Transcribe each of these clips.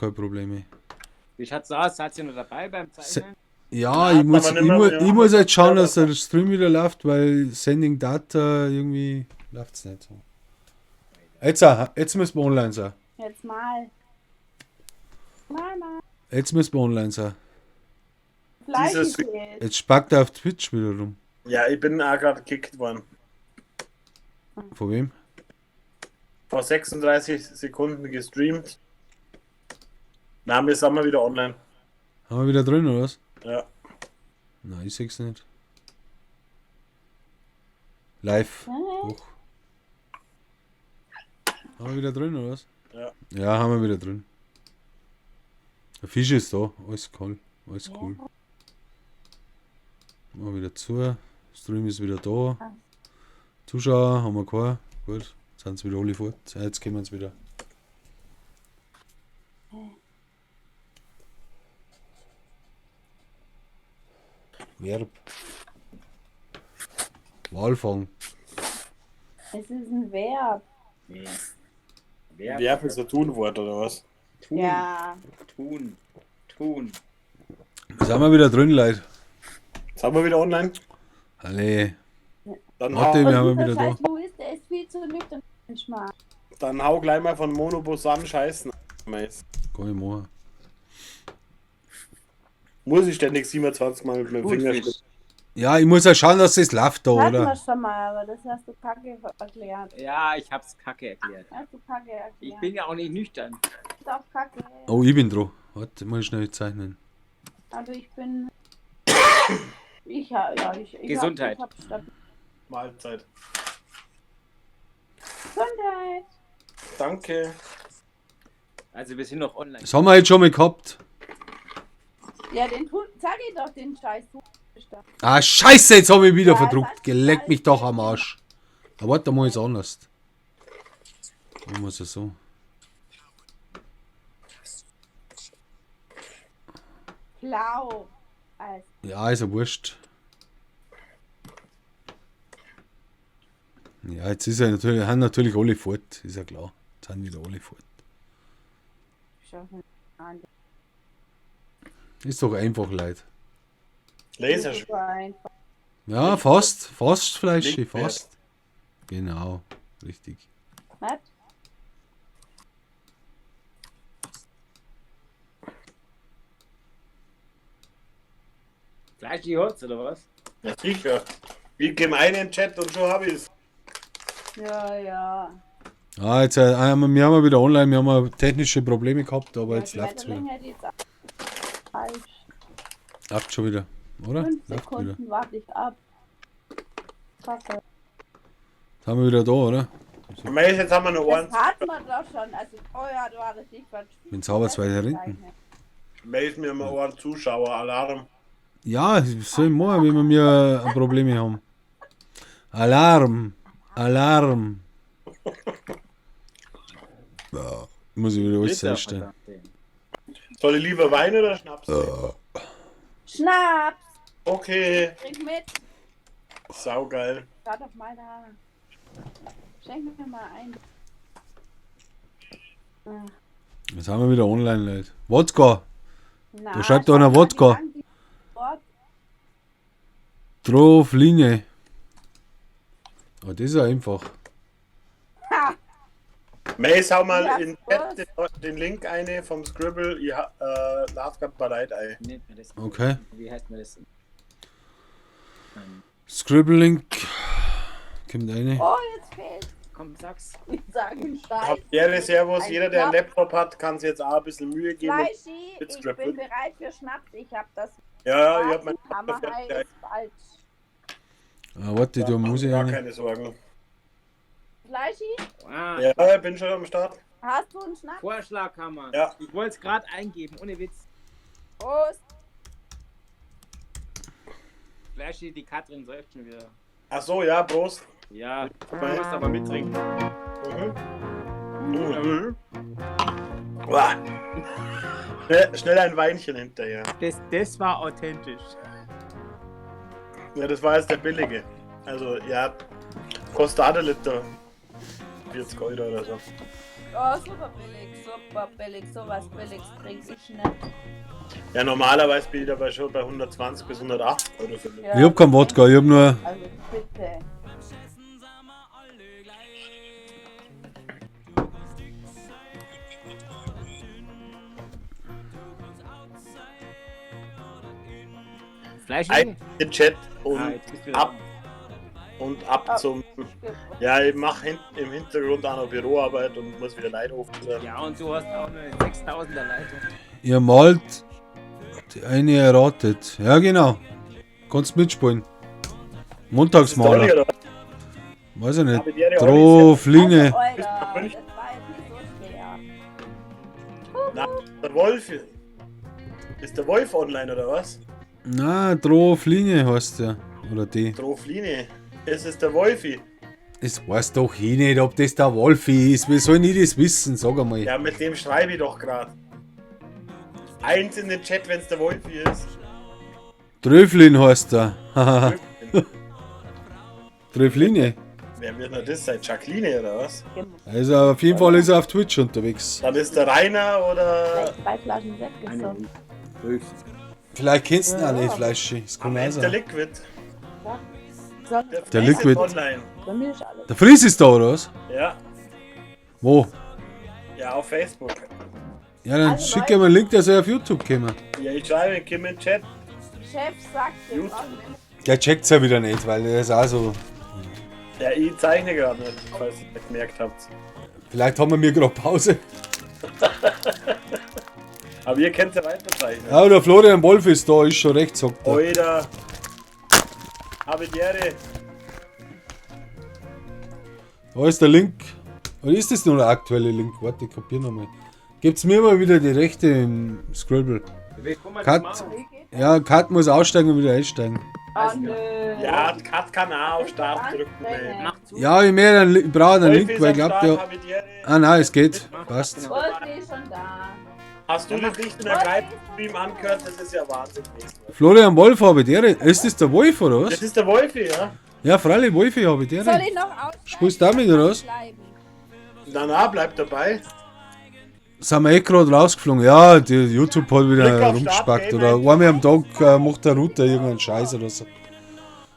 Keine Probleme. Wie schaut's aus? Seid ihr noch dabei beim Zeichnen? Ja, Na, ich muss, aber ich, nimmer, mu wir ich haben muss jetzt schauen, ja, dass der Stream wieder läuft, weil Sending Data irgendwie läuft's nicht so. Jetzt, auch, jetzt müssen wir online sein. Jetzt mal. Mal, mal. Jetzt müssen wir online sein. Fleisch Dieses- fehlt. Jetzt spackt er auf Twitch wieder rum. Ja, ich bin auch gerade gekickt worden. Von wem? Vor 36 Sekunden gestreamt. Na, wir sind mal wieder online. Haben wir wieder drin, oder was? Ja. Nein, ich seh's nicht. Live. Hoch. Haben wir wieder drin, oder was? Ja. Ja, haben wir wieder drin. Der Fisch ist da. Alles cool. Alles cool. Mal wieder zu. Stream ist wieder da. Zuschauer haben wir keine. Gut. Jetzt sind sie wieder alle fort. Ja, jetzt kommen sie wieder. Verb. Walfang. Es ist ein Verb. Nee. Wer? Verb ist ein Tunwort oder was? Tun. Ja. Tun. Tun. Sind wir wieder drin, Leute. Sind wir wieder online? Alle. Dann, Warte, hau, wir haben Und wieder dieser da. scheiß Luis, der ist viel zu nüchtern. Schmarrn. dann hau gleich mal von Monobosan Scheißen. Mais. Kann ich machen. Muss ich ständig 27 Mal mit meinem Finger Thunfisch. schnippen. Ja, ich muss ja schauen, dass das läuft da, Hatten wir oder? schon mal, aber das hast du kacke erklärt. Ja, ich hab's kacke erklärt. Hast du kacke erklärt. Ich bin ja auch nicht nüchtern. Ist auch kacke. Oh, ich bin dran. Warte, muss ich schnell zeichnen. Also ich bin. Ich ja, ja, ich Gesundheit. Hab, ich hab stabil. Mahlzeit. Gesundheit. Danke. Also wir sind noch online. Das haben wir jetzt schon mal gehabt. Ja, den Thun, sag ich doch den scheiß Thunfisch da. Ah, scheiße, jetzt habe ich wieder Ja, verdruckt. das- Geleck mich doch am Arsch. Aber warte, da mach ich's anders. Machen wir's ja so. Blau. Also, Ja, ist ja wurscht. Ja, jetzt ist ja natürlich, haben natürlich alle fort, ist ja klar. Jetzt sind wieder alle fort. schau mir an. Ist doch einfach, Leute. Laser. Super einfach. Ja, fast, fast Fleischi, Linkwert. fast. Genau, richtig. Was? Gleich die Holz, oder was? Ja, sicher. Ich gebe einen in den Chat und schon hab ich's. Ja, ja. Ah, jetzt, wir haben ja wieder online, wir haben ja technische Probleme gehabt, aber jetzt Ja, läuft's wieder. Schmetterling hätte ich jetzt auch falsch. Läuft schon wieder, oder? Fünf Läuft wieder. Sekunden warte ich ab. Kacke. Jetzt haben wir wieder da, oder? Mais, jetzt haben wir noch Das eins. hat man doch schon. Also vorher war das nicht was. Wenn's aber zwei hinten. Mais, wir haben einen Zuschauer. Alarm. Ja, soll ich machen, wenn wir mir Probleme haben. Alarm! Alarm! Ja, muss ich wieder alles Bitter, einstellen. verdammte. Soll ich lieber Wein oder Schnaps? Schnaps! Okay. Trink mit! Saugeil. Schau doch mal da. Schenk mir mal ein. Ach, Jetzt haben wir wieder online, Leute. Wodka! na, Da schreibt schau einer mal, Wodka. wie lang die Wort- Drauf Linie. Oh, das ist ja einfach. Ha! Mais, hau mal Ja, in den Chat den Link eine vom Scribble. Ich lad grad bereit ein. Wie nennt man das? Okay. Wie heißt man das? Scribbling. Kommt eine. Oh, jetzt fehlt. Komm, sag's. Ich sage einen Scheiß. Hab Ehre, Servus. Ein Jeder, der einen Schnaps. Laptop hat, kann sich jetzt auch ein bisschen Mühe geben. und- Fleischi, mit ich Scribble. bin bereit für Schnaps. Ich hab das. Ja, ja, ich hab mein Hammerhai ist falsch. Ah, warte, da muss ich Gar eine. keine Sorgen. Fleischi, Ah, Ja, ich bin schon am Start. hast du einen Schnaps? Vorschlaghammer. Ja. Ich wollte es gerade eingeben, ohne Witz. Prost. Flashy, die Katrin säuft schon wieder. Ach so, ja, Prost. Ja, du musst aber mittrinken. Mhm. Mhm. Uah. Schnell, schnell ein Weinchen hinterher. Das war authentisch. Ja, das war jetzt der billige. Also, ja, kostet auch der Liter 40 Euro oder so. Oh, super billig, sowas billigs trinke ich nicht. Ja, normalerweise bin ich dabei schon bei 120 bis 108 Euro für mich. Ja. Ich hab keinen Wodka, ich hab nur. Also bitte. Fleisch. Ein in den Chat und Ah, jetzt bist du wieder ab und ab zum. Ja, ich mache im Hintergrund auch noch Büroarbeit und muss wieder Leute aufklären. Ja, und du hast auch eine 6000er Leitung. Ihr malt die eine erratet. Ja, genau. Kannst mitspielen. Montagsmaler. Weiß ich nicht. Trofline. Also, Alter, das war jetzt nicht so schwer. Na, der Wolf. Ist der Wolf online oder was? Na, Trofline heißt der. Oder die. Trofline. Es ist der Wolfi. Das weiß doch ich nicht, ob das der Wolfi ist. Wie soll ich das wissen? Sag einmal. Ja, mit dem schreibe ich doch gerade. Eins in den Chat, wenn es der Wolfi ist. Tröflin heißt der. Haha. Tröfline. Wer wird denn das sein? Jacqueline oder was? Also auf jeden Fall ist er auf Twitch unterwegs. Dann ist der Rainer oder. Vielleicht 2 Flaschen Sekt gesoffen. Vielleicht kennst du ihn auch nicht, Fleischi. Das kann auch Der sein. Liquid. So, Der Fries Liquid. Ist online. bei mir ist alles. Der Fries ist da, oder was? Ja. Wo? Ja, auf Facebook. Ja, dann Also, schick ihm einen Link, der soll auf YouTube kommen. Ja, ich schreibe, komm in den Chat. Chef sagt, wir Gut. brauchen immer Der checkt's ja wieder nicht, weil der ist auch so. Ja, ich zeichne gerade nicht, falls ihr das gemerkt habt. Vielleicht haben wir mir gerade Pause. Aber ihr könnt ja weiterzeichnen. Ja, der Florian Wolf ist da, ist schon recht, sagt er. Oida. Habe die Ehre. Da ist der Link. Oder ist das nur der aktuelle Link? Warte, ich kopiere nochmal. Gebt's mir mal wieder die Rechte im Scribble. Cut. Ja, Cut muss aussteigen und wieder einsteigen. Oh, nö. Ja, Cut kann auch auf Start drücken. Ey. Mach zu. Ja, ich, mehr einen, ich brauche einen Wolfi Link, ist weil ich am glaube, Start, der. habe die Ehre. Ah nein, es geht. Passt. Wolfi ist schon da. Hast du das nicht in der Stream angehört? Das ist ja Wahnsinn gewesen. Florian Wolf habe ich der. Ist das der Wolf oder Das was? ist der Wolfi, ja? Ja, freilich, Wolfi habe ich der. Soll ich noch aussteigen? Spielst du damit oder was? Bleiben. Na, na, bleib dabei. Sind wir eh gerade rausgeflogen. Ja, die YouTube hat Klick wieder auf Start, rumgespackt. Game Oder einmal am Tag macht der Router irgendeinen Scheiß oder so.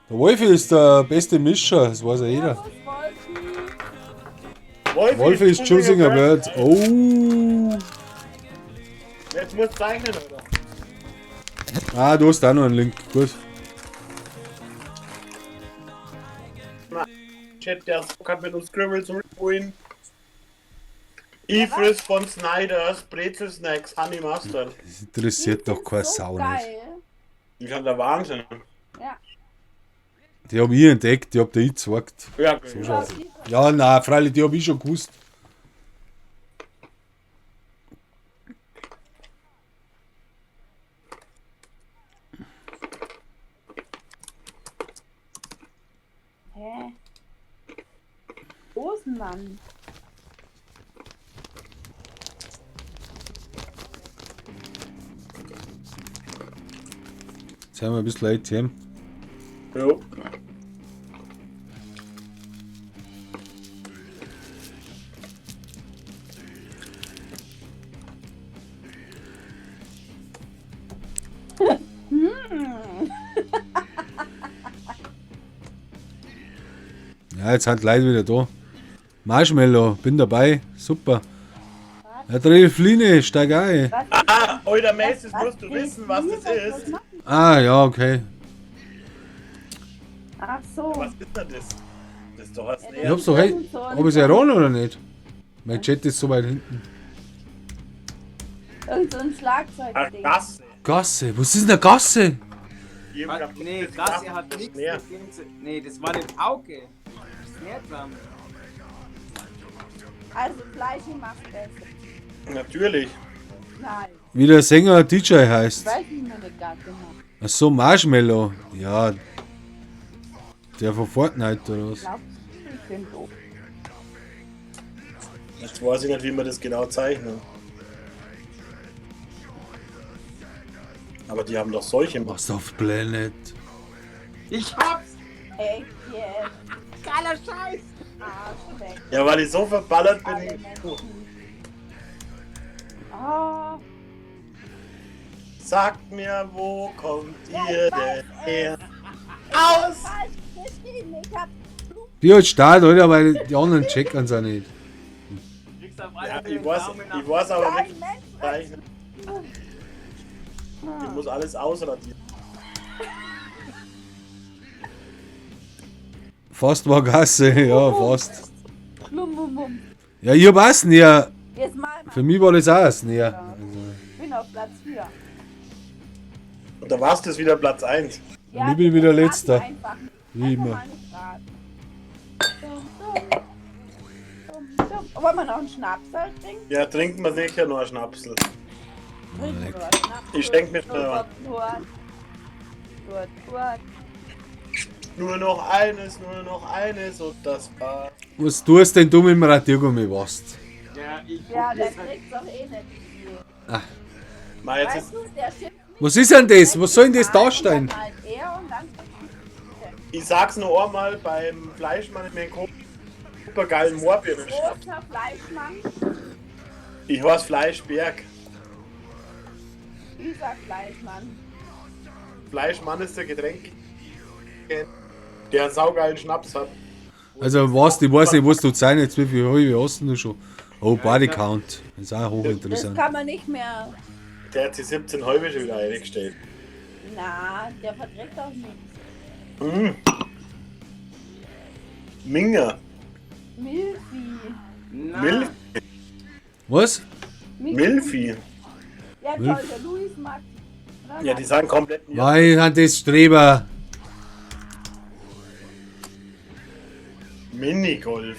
Der Wolfi ist der beste Mischer, das weiß ja jeder. Servus, Wolfi. Wolfi, Wolfi ist choosing a word. Oh. Jetzt musst du zeichnen, oder? Ah, du hast auch noch einen Link. Gut. Chat, der hat mit uns Scribble zum Spielen. Ifris von Snyders, Brezel Snacks, Honey Mustard. Das interessiert Die doch sind keine so Sau nicht. geil. Ich kann der Wahnsinn. Ja. Die hab ich entdeckt, die hab dir ich gezeigt. Ja, So schaut's. Ja, nein, freilich, die hab ich schon gewusst. Hä? Rosenmann. Jetzt haben wir ein bisschen ATM. Jo. Ja, jetzt sind die Leute wieder da. Marshmallow, bin dabei. Super. Ja, Drehfline, steig ein. Was? Ah, Alter Mace, das Was musst du wissen, was das ist. Ah, ja, okay. Ach so. Was ist denn das? Das ist doch was Ich näher. hab's doch, hey, ob ich's erraten oder nicht? Mein Chat ist so weit hinten. Irgend so ein Ach, Schlagzeugding. Gasse. Gasse, was ist denn eine Gasse? Ich hab grad- Nee, das Gasse hat das nichts Snare. mit dem zu. Nee, das war eine Pauke. Snare Drum. Also Fleischi macht besser. Natürlich. Nein. Wie der Sänger DJ Ich heißt. weiß nicht mehr, eine Gasse macht. Ach so, Marshmallow. Ja. Der von Fortnite oder was? Glaubst du, ich bin doof. Jetzt weiß ich nicht, wie man das genau zeichnet. Aber die haben doch solche. Was auf Planet? Ich hab's! Echt jetzt? Geiler Scheiß! Arsch weg. Ja, weil ich so verballert Alle bin. Menschen. Oh, Sagt mir, wo kommt Ja, ihr ich weiß denn her? Aus! falsch geschrieben. Ich hab Die hat Start, Alter, weil die anderen checken es auch nicht. Kriegst auf alle Ja, Fälle ich weiß, Daumen nach ich weiß aber kein nicht. Mensch. Zeichen. Ich muss alles ausradieren. Fast war Gasse, ja, fast. Mum, mum, mum. Ja, ich hab auch Snare. Jetzt mal. Für mich war das auch ein Snare. Also, Ich bin auf Platz 4. Und da warst du wieder Platz 1. Ja, ich bin wieder das Letzter. Einfach. Wie Einfach immer. mal nicht raten. Dum, dum. Dum, dum. Wollen wir noch einen Schnaps trinken? Ja, trinken wir sicher noch einen Schnapsel. Trinken wir leck. einen Schnaps. Ich schenk mir schnell Gut, gut, gut, gut. Nur noch eines und das war. Was tust denn du mit dem Radiergummi, was? Ja, ich Ja, der probier's halt. kriegt's doch eh nicht. Mal jetzt Weißt ist, du, der schimpft mich. Was ist denn das? Was soll denn das darstellen? Und dann halt er und dann ich sag's nur einmal, beim Fleischmann in mir super geilen Moorbier. großer Fleischmann. Ich heiß Fleischberg. Dieser Fleischmann. Fleischmann ist der Getränk, der einen saugeilen Schnaps hat. Also, was, ich weiß nicht, was du zeichnest, wie viel halbe hast denn du schon? Oh, Body Count. Das ist auch Das hochinteressant. kann man nicht mehr. Der hat sich 17 halbe schon wieder eingestellt. Na, der verträgt auch nichts. Mm. Minger. Milfi. Na, Milf, Was? Milfi. Ja, toll, der Luis mag. die. Ja, die sagen komplett nie. Nein, sind das Streber. Minigolf.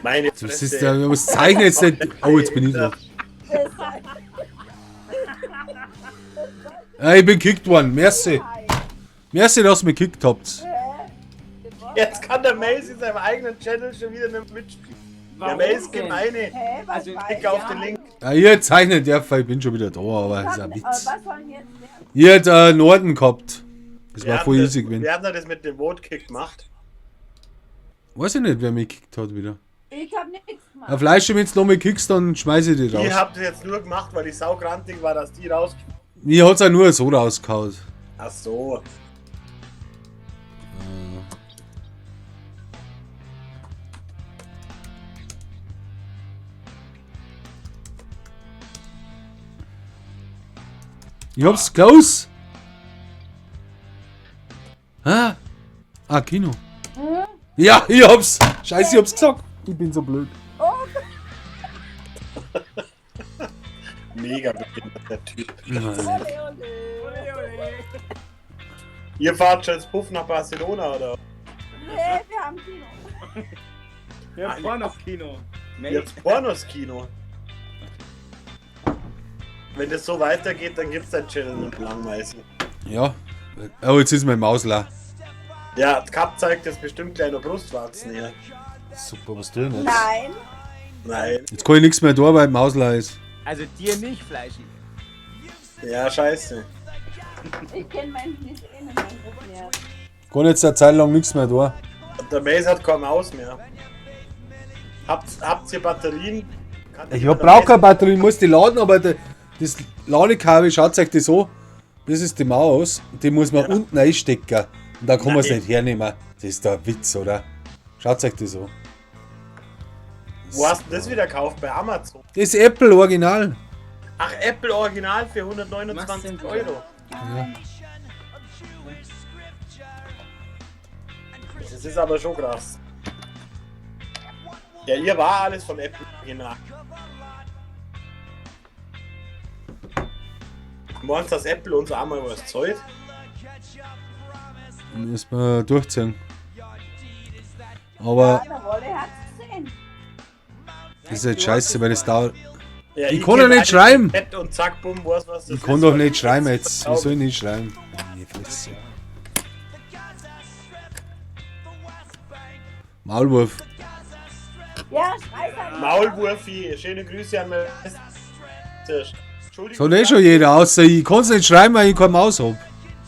Meine Das ist ja, was zeichnet jetzt denn? Oh, jetzt bin ich dran. Ja, ich bin gekickt worden. Merci. Merci, dass ihr mich gekickt habt. Jetzt kann der Mace in seinem eigenen Channel schon wieder nicht mitspielen. Der Warum Mace denn? gibt eine. Hä, was Also, weiß Klick auf ich? den Link. Ja, ihr zeichnet ja, ich bin schon wieder da, aber das ist ein Aber Witz. was soll denn jetzt der? Ihr habt Norden gehabt. Das Wer war hat voll das- easy gewesen. Wer hat denn das mit dem Votekick gemacht? Weiß ich nicht, wer mich gekickt hat wieder. Ich hab nichts gemacht. Ein Fleisch, wenn du nochmal kickst, dann schmeiß ich dich raus. Ich hab das jetzt nur gemacht, weil ich saugrantig war, dass die raus. Mir hat's auch nur so rausgehauen. Ach so. Ich hab's close. Ah, ah Kino. Ja, ich hab's. Scheiße, ich hab's gesagt. Ich bin so blöd. Mega behindert, der Typ. Nein. Ole, ole. Ole, ole. Ihr fahrt schon ins Puff nach Barcelona, oder? Nee, wir haben Kino. Wir haben Pornos-Kino. Ihr habt Pornos Kino. Wenn das so weitergeht, dann gibt's ein Channel mit Langmeißen. Ja. Oh, jetzt ist mein Maus leer. Ja, Cup zeigt jetzt bestimmt kleine Brustwarzen her. Super, was tun jetzt? Nein. Nein. Jetzt kann ich nichts mehr tun, weil die Maus leer ist. Also dir nicht, Fleischi. Ja, scheiße. Ich kenne Menschen nicht eh nicht mehr. Kann jetzt eine Zeit lang nichts mehr tun. Und der Mace hat keine Maus mehr. Habt ihr Batterien? Kann Ich der hab, brauch keine Mace- Batterie, ich muss die laden, aber das Ladekabel, schaut euch das an. Das ist die Maus, die muss man unten einstecken. Und da kann man es Nein. nicht hernehmen. Das ist doch ein Witz, oder? Schaut euch das an. Wo hast du das wieder gekauft? Bei Amazon. Das ist Apple Original. Ach, Apple Original für Was 129 denn? Euro. Das ist aber schon krass. Ja, ihr war alles von Apple Original. Meinst du, dass Apple uns auch mal was zahlt? Muss man durchziehen. Aber Ja, der Wolle hat's gesehen. das ist jetzt scheiße, weil das dauert. Ja, Ich kann doch geb nicht ein schreiben. Chat Und zack, bumm, weiß, was das Ich kann ist. doch nicht schreiben jetzt. Wie soll ich nicht schreiben? Meine Fresse. Maulwurf. Ja, schreib halt. Maulwurfi, schöne Grüße an meine Entschuldigung. Das hat eh schon jeder, außer ich kann es nicht schreiben, weil ich keine Maus hab.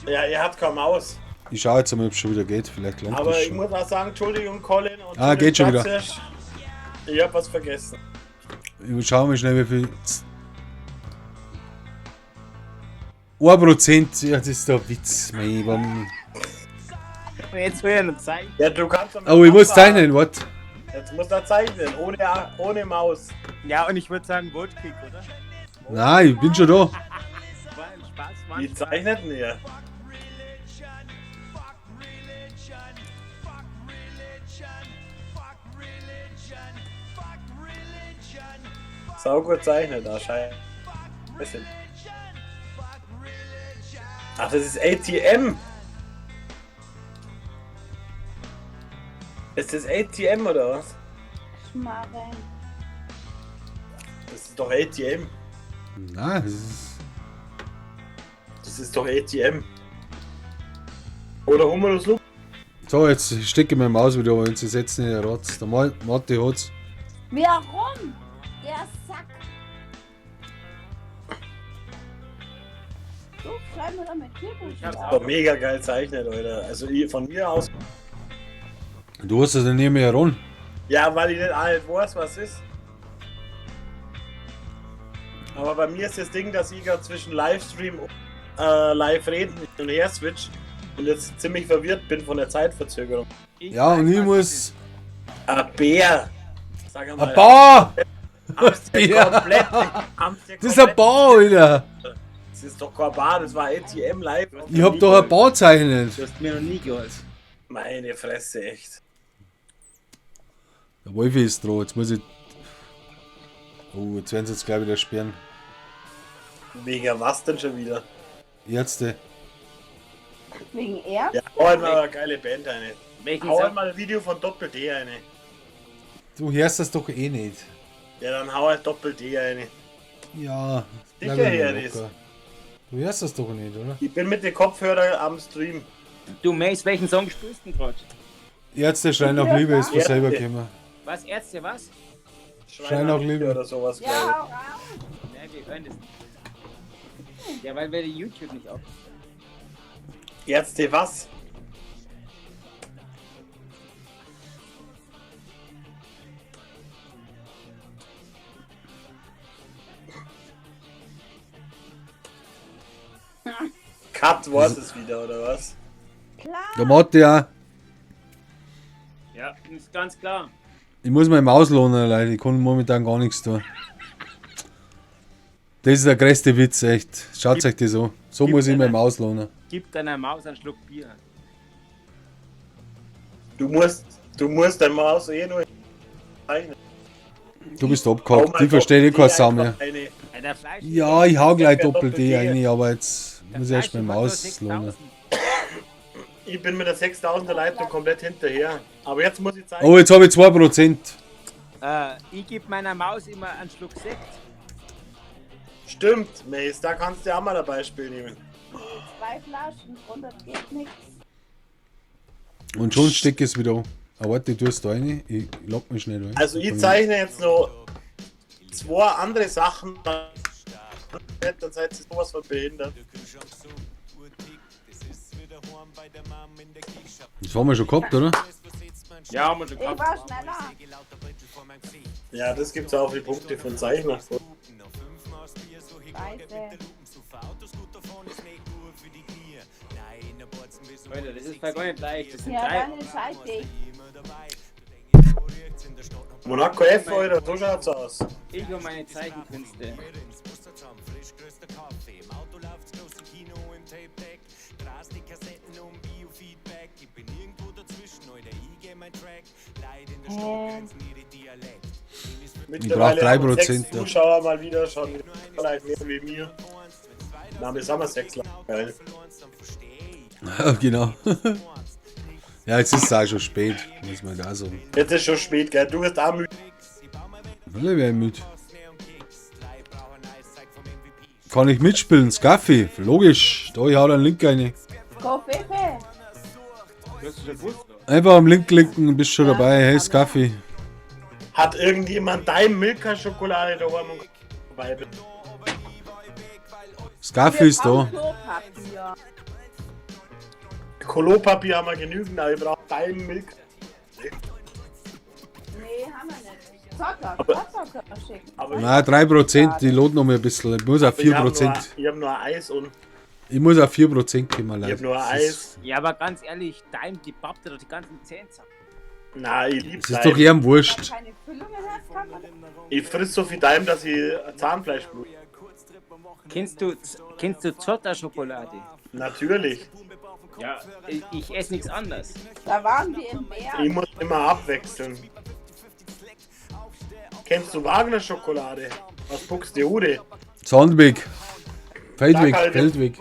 Ja, ihr habt keine Maus. Ich schaue jetzt mal, ob es schon wieder geht. Vielleicht langt Aber das ich schon. muss auch sagen, Entschuldigung, Colin. Und Ah, geht schon wieder. Platzisch. Ich hab was vergessen. Ich schaue mal schnell, wie viel 1%, ja, das ist doch ein Witz, mei, warum... Und jetzt will er noch zeichnen. Ja, du kannst doch mit Oh, ich muss Papa- zeichnen, warte. Jetzt muss er zeichnen, ohne Maus. Ja, und ich würde sagen Votekick, oder? Nein, ich bin schon da. War ein Spaß, war ein Wie Spaß. zeichnet denn ihr? Sau gut zeichnet, da scheiße. Ach, das ist ATM! Ist das ATM oder was? Schmarren. Das ist doch ATM. Nein, das ist... Das ist doch ATM. Oder Humulus Lupus. So, jetzt stecke ich meine Maus wieder, wenn sie setzen in der Rotz. Der Matti hat's. Warum? Der Sack. Du, schreib mir doch mit Ich hab's Tierbuchstaben. Doch mega geil zeichnet, Alter. Also ich, von mir aus. Du hast das ja nie mehr ran. Ja, weil ich nicht alt weiß, was ist. Aber bei mir ist das Ding, dass ich gerade zwischen Livestream und Live-Reden hin und her switch und jetzt ziemlich verwirrt bin von der Zeitverzögerung. Ich Ja, weiß, und ich was muss... Ein Bär! Sag einmal. Ein Bauer! Haben's dir Bär. komplett, haben's dir Das ist ein komplett- Bauer, Alter! Das ist doch kein Bar, das war ATM live. Ich hab doch ein Bauer gezeichnet. ist. Du hast mir noch nie geholfen. Meine Fresse, echt. Der Wolfi ist dran, jetzt muss ich... Oh, jetzt werden sie jetzt gleich wieder sperren. Wegen was denn schon wieder? Ärzte. Wegen er? Ja, hau halt mal eine geile Band eine. Welchen Hau halt Song? mal ein Video von Doppel D eine. Du hörst das doch eh nicht. Ja, dann hau halt Doppel D eine. Ja. Sicher bleib ich hör mal ich's. locker. Du hörst das doch nicht, oder? Ich bin mit den Kopfhörern am Stream. Du, Mace, welchen Song spielst du denn gerade? Ärzte schreien nach Liebe ist von Ja. selber gekommen. Was, Ärzte, was? Schrei nach Liebe. Oder sowas, Ja, glaub hau raus. Nein, wir hören das nicht. Ja, weil wir die YouTube nicht auf. ich. Ärzte was? Cut war's es wieder, oder was? Klar. Der Matti auch. Ja, ist ganz klar. Ich muss meine Maus lohnen, Leute. Ich kann momentan gar nichts tun. Das ist der größte Witz, echt. Schaut euch das an. So muss ich meine Maus lohnen. Gib deiner Maus einen Schluck Bier. Du musst deine Maus eh nur zeichnen. Du bist Hau abgehackt. mal Ich verstehe eh Doppel keine D Sau mehr. einfach eine. Alter, Fleisch. Ja, ich hau gleich Doppel Doppel D D. rein, aber jetzt Der muss ich erst meine Fleisch hat Maus nur lohnen. 6000. Ich bin mit der 6000er Leitung komplett hinterher. Aber jetzt muss ich zeigen. Oh, jetzt habe ich 2%. Ich gebe meiner Maus immer einen Schluck Sekt. Stimmt, Mace, da kannst du ja auch mal ein Beispiel nehmen. Zwei Flaschen, drunter geht nichts. Und schon stecke ich es wieder an. Aber warte, ich tue es da rein. Ich lock mich schnell rein. Also ich zeichne jetzt noch zwei andere Sachen. Dann seid ihr sowas von behindert. Das haben wir schon gehabt, oder? Ja, haben wir schon Ich gehabt. war schneller. Ja, das gibt's auch die Punkte von Zeichner. Scheiße. Leute, das ist gar nicht leicht. Das sind Ja, drei. dann entscheid dich. Monaco F, Alter, so schaut's aus. Ich und meine Zeichenkünste. Mittlerweile brauch haben 3%, sechs ja. Zuschauer mal wieder schon vielleicht mehr wie mir. Na, wir sind wir sechs geil. Ja, genau. Ja, jetzt ist es auch schon spät, muss man da sagen. Jetzt ist schon spät, gell? Du wirst auch müde. Alle wäre müde. Kann ich mitspielen? Scaffi? Logisch. Da, ich hau den Link rein. Go, Fefe. Du hast schon gewusst. Einfach am Link klicken, bist schon dabei. Hey, Scaffi. Hat irgendjemand dein Milka-Schokolade daheim und dabei? Scaffi ist da. Klopapier. Kolopapier haben wir genügend, aber ich brauche dein Milka. Nee, haben wir nicht. Zocker, Zocker schicken. Aber Na, 3%, die lohnt noch mal ein bisschen. Ich muss auf ich hab 4%. nur, ich hab nur Eis und Ich muss auf 4% kommen, Ich hab Leute. nur Das Eis. ist- Ja, aber ganz ehrlich, Daim, die babbt dir doch die ganzen Zähne zusammen. Nein, ich lieb Das ist Daim. doch eher Wenn wurscht. keine Füllungen hat, kann man. Ich friss so viel Daim, dass ich Zahnfleisch blut. Kennst du Zotter-Schokolade? Natürlich. Ja, ich esse nichts anderes. Da waren wir im Meer. Ich muss immer abwechseln. Kennst du Wagner Schokolade? Was Buxtehude? Sandweg. Feldweg, Sag halt. Feldweg.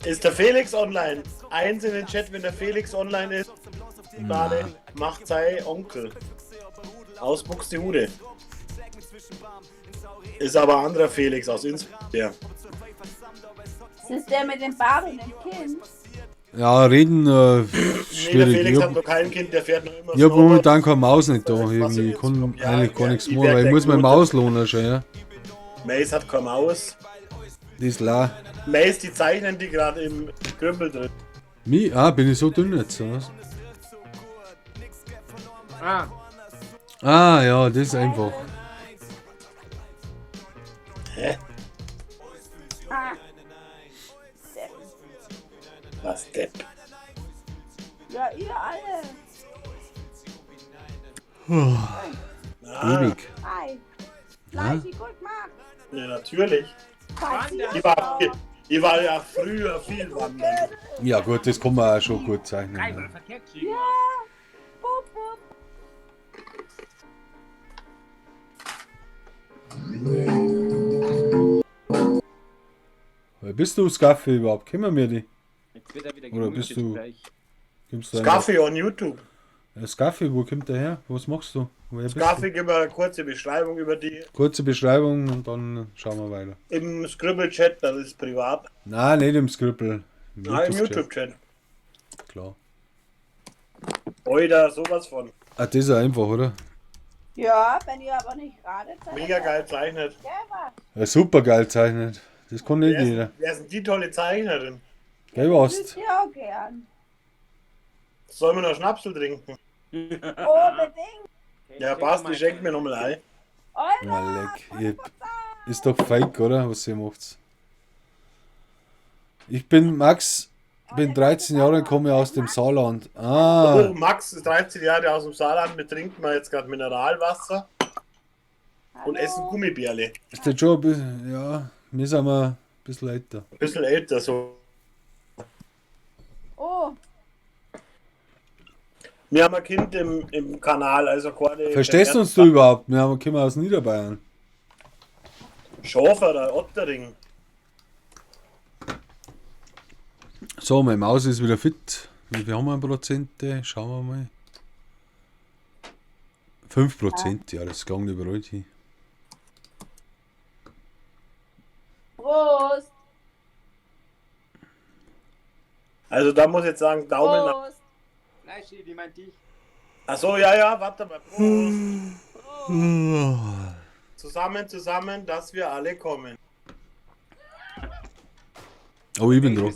Ist der Felix online? Eins in den Chat, wenn der Felix online ist. Schokolade macht sei Onkel. Aus Buxtehude. Ist aber ein anderer Felix aus Innsbruck. Ja. Das ist der mit dem Bart und dem Kind. Ja, reden Nee, der schwierig. Felix Ich hat noch kein Kind, der fährt noch immer hab Snowboard. momentan keine Maus nicht da. Was Irgendwie. Ich kann Ja, eigentlich gar ja, nichts ich machen, werd weil ich der muss meine Gute. Maus lohnen schon, ja. Mace hat keine Maus. Das ist la. Mace, die zeichnen die gerade im Krümpel drin. Mi? Ah, bin ich so dünn jetzt, oder was? Ah, Ah, ja, das ist einfach. Hä? Ah. Depp. Was Depp? Ja, ihr alle. Ah, Ewig. Hi. Fleischi, gut gemacht. ja, natürlich. Falls ihr Ich war ja früher viel wandern. Ja, gut, das kann man auch schon gut zeichnen. dreimal Ja. verkehrt kriegen. Ja. Bup, bup. Wer bist du, Skaffi, überhaupt? Kennen wir die? Jetzt wird er wieder Oder bist gemutet du- gleich. Kommst du einfach- Skaffi on YouTube. Ja, Skaffi, wo kommt der her? Was machst du? Woher bist Skaffi, gib mir eine kurze Beschreibung über die du? Kurze Beschreibung und dann schauen wir weiter. im Scribble-Chat, das ist privat. Nein, nicht im Scribble. Im Nein, im YouTube-Chat, YouTube-Chat. Klar. Oida, sowas von. Ah, das ist ja einfach, oder? Ja, wenn ihr aber nicht gerade seid. Mega geil zeichnet. Gell, was? Ja, super geil zeichnet. Das kann nicht Wer jeder. ist, wer ist denn die tolle Zeichnerin? Gell, Das was? ist ja auch gern. Sollen wir noch Schnapsel trinken? Unbedingt. Ja, passt, ich schenke mir nochmal ein. Alter, Na, leck. Ihr, ist doch fake, oder? Was ihr macht. Ich bin Max, bin 13 Jahre und komme aus dem Saarland. Ah, Oh, Max ist 13 Jahre aus dem Saarland. Wir trinken mal jetzt gerade Mineralwasser und Hallo. essen Gummibärle. ist der schon ein bisschen, ja, wir sind mal ein bisschen älter. Ein bisschen älter so. Oh, Wir haben ein Kind im Kanal, also keine. Verstehst du uns du überhaupt? Wir kommen aus Niederbayern. Schofer, der Ottering. So, meine Maus ist wieder fit. Wie viel haben wir an Prozente? Schauen wir mal. 5%, ja, das ging überall hin. Prost. Also da muss ich jetzt sagen, Daumen nach. Prost. Fleischi, die meint dich. Achso, ja, ja, warte mal. Prost. Zusammen, zusammen, dass wir alle kommen. Oh, ich bin dran.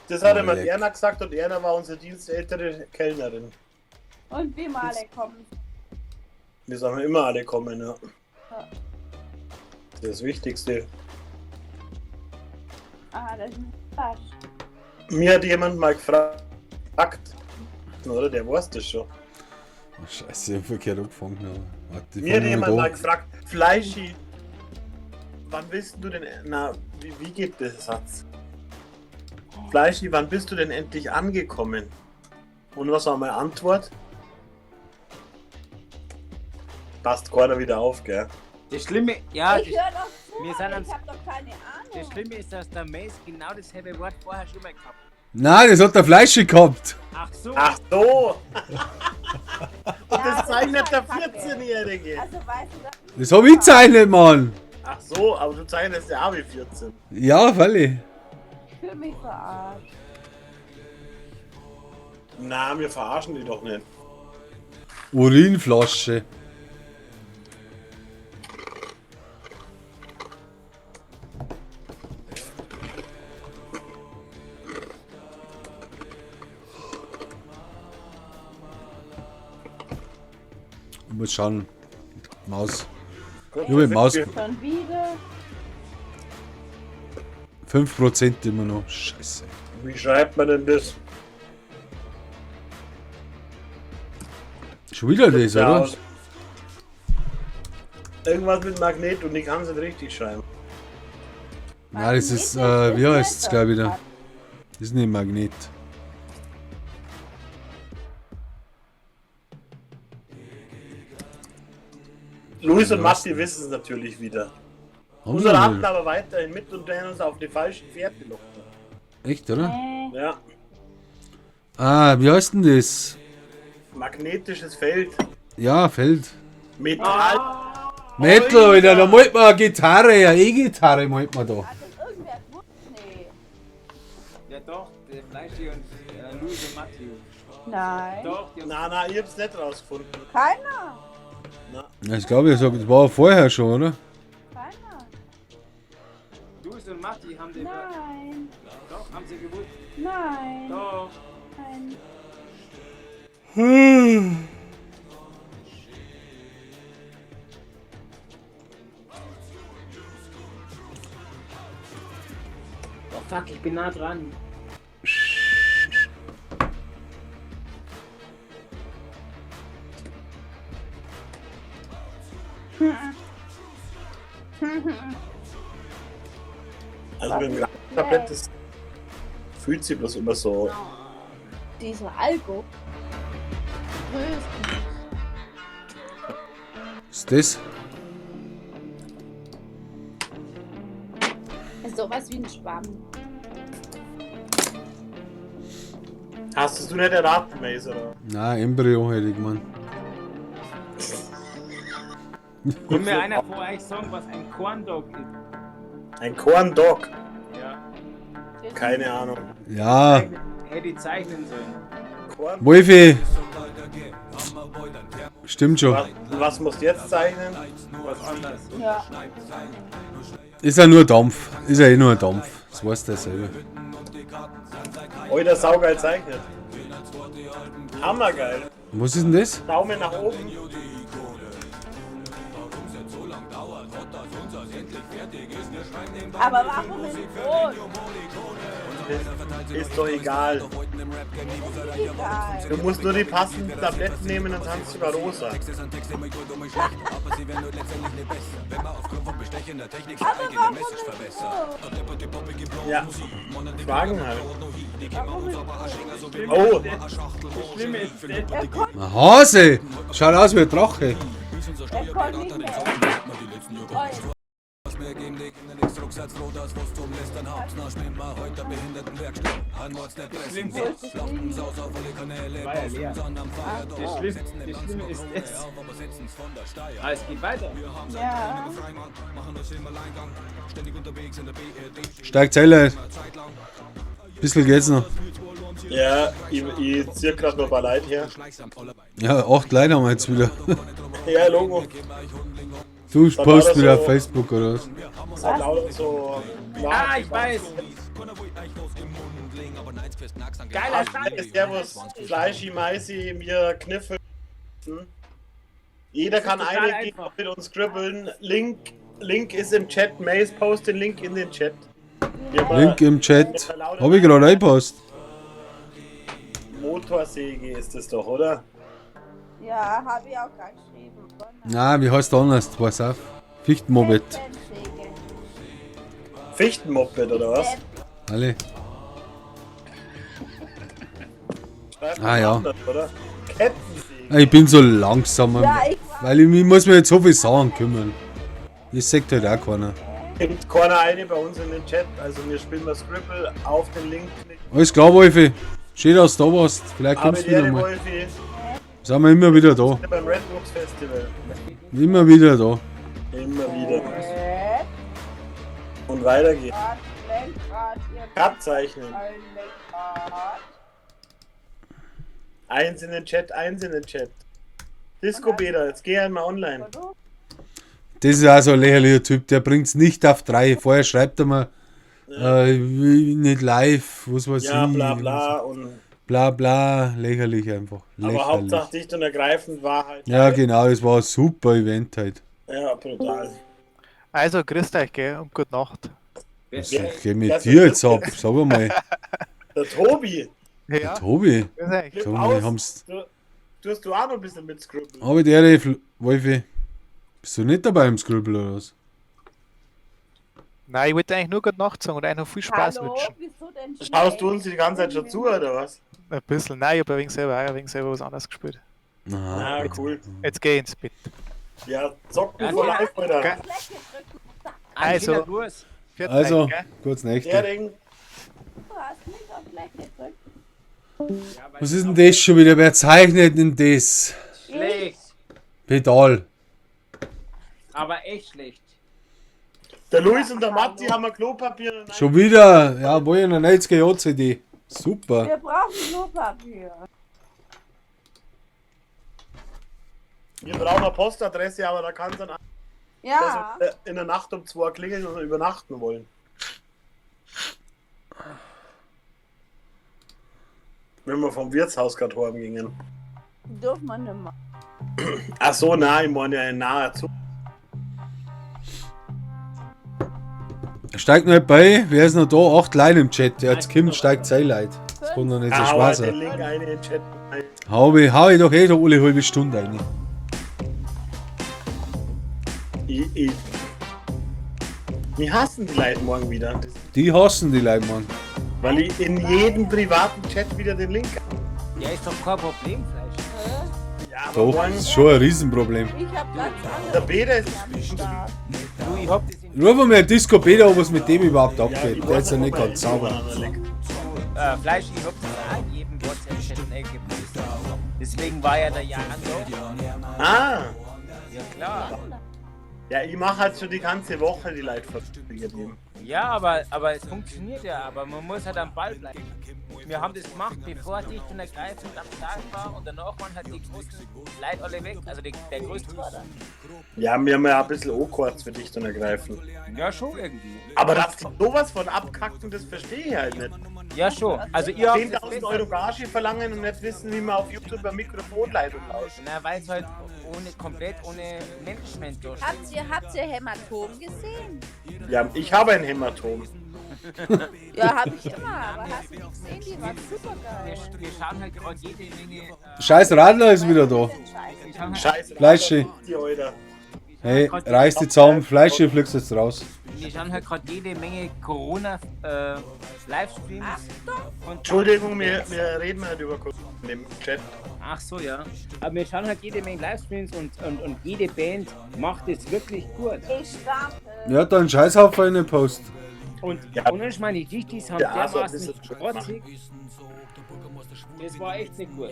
Das hat Oh, immer leck. Erna gesagt und Erna war unsere dienstältere Kellnerin. Und wie wir alle kommen. Wir sagen immer alle kommen, ja. Das ist das Wichtigste. Ah, das ist Quatsch. Mir hat jemand mal gefragt, oder? Der weiß das schon. Oh, scheiße, ich hab verkehrt angefangen. Aber warte, ich Mir hat fang jemand mal mal an. gefragt, Fleischi, wann bist du denn, na, wie geht der Satz? Fleischi, wann bist du denn endlich angekommen? Und was war meine Antwort? Passt keiner wieder auf, gell? Das Schlimme, ja, Ich das, höre doch zu, wir sind aber am- ich habe doch keine Ahnung. das Schlimme ist, dass der Mace genau dasselbe Wort vorher schon mal gehabt hat. Nein, das hat der Fleischi gehabt. Ach so. Ach so! Und Ja, das zeichnet ist der halt Kacke. 14-Jährige. Also weißt du, das Das hab ich gezeichnet, Mann. Ach so, aber du zeichnest ja auch wie 14. Ja, freilich. ich fühle mich verarscht. Na, wir verarschen die doch nicht. Urinflasche. Ich muss schauen. Maus. Gott, Ich hab mit Maus Schon wieder. 5% immer noch. Scheiße. Wie schreibt man denn das? Schon wieder das, Ja, oder? aus. Irgendwas mit Magnet und ich kann es nicht richtig schreiben. Nein, das ist, wie heißt es gleich wieder? Das ist nicht Magnet. Luis und Matti wissen es natürlich wieder. Haben Unser sie raten nicht. aber weiterhin mit und werden uns auf die falschen Fährte locken. Echt, oder? Ja, Ah, wie heißt denn das? magnetisches Feld. Ja, Feld. Metall. Metal, Alter, da malt man eine Gitarre, eine E-Gitarre malt man da. Hat das irgendwer gewusst? Nee. Ja doch, der Fleischi und Luis und Matthew. Nein. Doch, die haben Na, na, ich hab's nicht rausgefunden. Keiner. Na, Ja, ich glaube, das war vorher schon, oder? Keiner. Luis und Matti haben den. Nein. Doch, haben sie gewusst. Nein. Doch. Nein. Oh fuck, ich bin nah dran. Also mit dem Tablett, das fühlt sich bloß immer so. Dieser Algo. Grüß dich. Ist das? Ist sowas wie ein Schwamm. Hast du nicht erraten, Mace, oder? Nein, Embryo hätte ich gemeint. Kann mir einer vor euch sagen, was ein Corn Dog ist? Ein Corn Dog. Ja. Keine Ahnung. Ja, Hätte ich zeichnen sollen. Corn Wolfi. Stimmt schon. Was, was musst du jetzt zeichnen? Was anderes. Ja. Ist ja nur Dampf. Ist ja eh nur Dampf. Das weiß der selber. Alter, saugeil zeichnet. Hammergeil. Was ist denn das? Daumen nach oben. Aber warum in Rot? Ist doch egal. Egal. Du musst nur die passenden Tabletten nehmen, dann kannst du sogar rosa. Aber warum in Rot? Ja. Fragen halt. Warum in Rot? Oh, Das Schlimme ist das. Er konnte, Ein Hase! Schaut aus wie ein Drache. er konnte nicht mehr. Oh, War ja leer. Das Schlimme ist das. Ah, es geht weiter. Ja. Steigt Zeller. Bisschen geht's noch. ja, ich zieh grad noch ein paar Leute her. Ja, 8 Leute haben wir jetzt wieder. Ja, Logo. Du postest wieder auf Facebook oder was? Das hat lauter so. Ah, ich weiß. Geiler Scheiß. Servus, Fleischi, Meisi, mir Kniffel. Jeder kann Das ist total eine gegen einfach. mit uns scribbeln. Link ist im Chat. Mace, post den Link in den Chat. Wir haben Link im Chat. Hab ich gerade reinpost. Motorsäge ist das doch, oder? Ja, habe ich auch gerade geschrieben. Nein, wie heißt der anders? Pass auf. Fichtenmoped. Kettensäge. Fichtenmoped oder was? Alle. Schreibt Ah, man ja. anders, oder? Kettensäge. Ich bin so langsam. Ja, ich Weil ich muss mich jetzt so viel Sachen kümmern. Das sagt halt auch keiner. Gibt keiner eine bei uns in den Chat. Also wir spielen mal Scribble auf den Link klicken. Alles klar, Wolfi. Schön, dass du da warst. Vielleicht Aber kommst du die wieder Ehre, mal. Wolfi, Sind wir immer wieder da. beim Red Rocks Festival. Immer wieder da. Immer wieder. Rad, Und weiter geht's. Lenkrad, ihr Abzeichnen. ein Lenkrad. Eins in den Chat, eins in den Chat. Disco Beda, jetzt geh einmal online. Oder? Das ist auch so ein lächerlicher Typ, der bringt's nicht auf drei. Vorher schreibt er mal, nicht live, was weiß Ja, ich. bla bla und Bla bla, lächerlich einfach. Aber Lächerlich. Hauptsache dicht und ergreifend war halt. Ja, genau, das war ein super Event halt. Ja, brutal. Also, grüßt euch, gell, und gute Nacht. Was Wer- geht mit das- dir jetzt ab? Sag mal. Der Tobi, Ja, Tobi. grüß euch. flip Sag mal, aus. haben's. Du, tust du auch noch ein bisschen mit Scribble? Aber der Wolfi. Bist du nicht dabei im Scribble oder was? Nein, ich wollte eigentlich nur gute Nacht sagen und euch noch viel Spaß Hallo, wünschen. wieso denn Schaust du uns die ganze Zeit schon zu, oder was? Ein bisschen. Nein, ich habe ein wenig selber was anderes gespielt. Aha. Ah, cool. Jetzt geh ich ins Bett. Ja, zocken Ja, vor live, Alter. Gell? Also. Also. Gruß. Pfiat Also, euch, gell? kurz Nächte. Hering. Du hast mich auf gleich gedrückt. Ja, weil Was ist denn das schon wieder? Wer zeichnet denn das? Schlecht. Pedal. Aber echt schlecht. Der Luis und der Matti haben ein Klopapier. und Schon wieder. Ja, wo ich in der 90er Jahr CD. Super. Wir brauchen Klopapier. Wir brauchen eine Postadresse, aber da kann es dann Ja. dass wir in der Nacht um 2 klingeln und übernachten wollen. Wenn wir vom Wirtshaus gerade heimgingen. Dürfen wir nicht mehr. Ach so, nein, ich meine ja in naher Zukunft. Steigt noch nicht bei. Wer ist noch da? 8 Leute im Chat. Ja, jetzt kommt, steigt sein Leid. Das kann doch nicht so Hau schwer halt sein. den Link ein in den Chat. rein. Hau ich doch eh da alle halbe Stunde rein. Ich. Mich hassen die Leute morgen wieder. Die hassen die Leute, Mann. Weil ich in jedem privaten Chat wieder den Link. Ja, ist doch kein Problem, Fleisch. Ja, aber Doch, morgen. das ist schon ein Riesenproblem. Ich habe ganz andere Der Peter ist. am Start. Du, ich hab das in Ruf mal Disco Peter, ob es mit dem überhaupt Ja, abgeht. ich Der weiß ist ja nicht, nicht ob er ganz irgendwo sauber. aneinander liegt. Fleisch, ich hab das auch in jedem WhatsApp-Chat eingepostet. Deswegen war ja der Jan da. Ah! Ja, klar. Ja, ich mache halt schon die ganze Woche die Leute vergeben. Ja, aber es funktioniert ja, aber man muss halt am Ball bleiben. Wir haben das gemacht, bevor dicht und ergreifend am Start war und danach waren halt die großen Leute alle weg, also die, der größte. Ja, wir haben ja ein bisschen O-Kurz für dich und ergreifen. Ja, schon irgendwie. Aber dass die sowas von abkacken, das verstehe ich halt nicht. Ja, schon. Also ihr habt es 10.000 besser. Euro Gage verlangen und nicht wissen, wie man auf YouTube eine Mikrofonleitung aus. Na, weil es halt ohne, komplett ohne Management da steht. Habt ihr Hämatom gesehen? Ja, ich habe ein Hämatom. Ja, habe ich immer, aber hast du die gesehen? Die waren super Wir, geil. wir schauen halt gerade jede Menge. Scheiß Radler ist wieder da. Wir schauen halt, Scheiße. Fleischi. Die Alter. Hey, reiß die zusammen, Fleischi, fliegst jetzt raus. wir schauen halt gerade jede Menge Corona-Livestreams. und Entschuldigung, wir reden halt über Corona im Chat. Ach so, ja. Aber wir schauen halt jede Menge Livestreams und jede Band macht es wirklich gut. Ich starte. Ja, da einen Scheißhaufen in den Post. Und Ja. und ich meine, die Dichtis haben Ja, so ein dermaßen bisschen schrotzig. Das war echt nicht gut.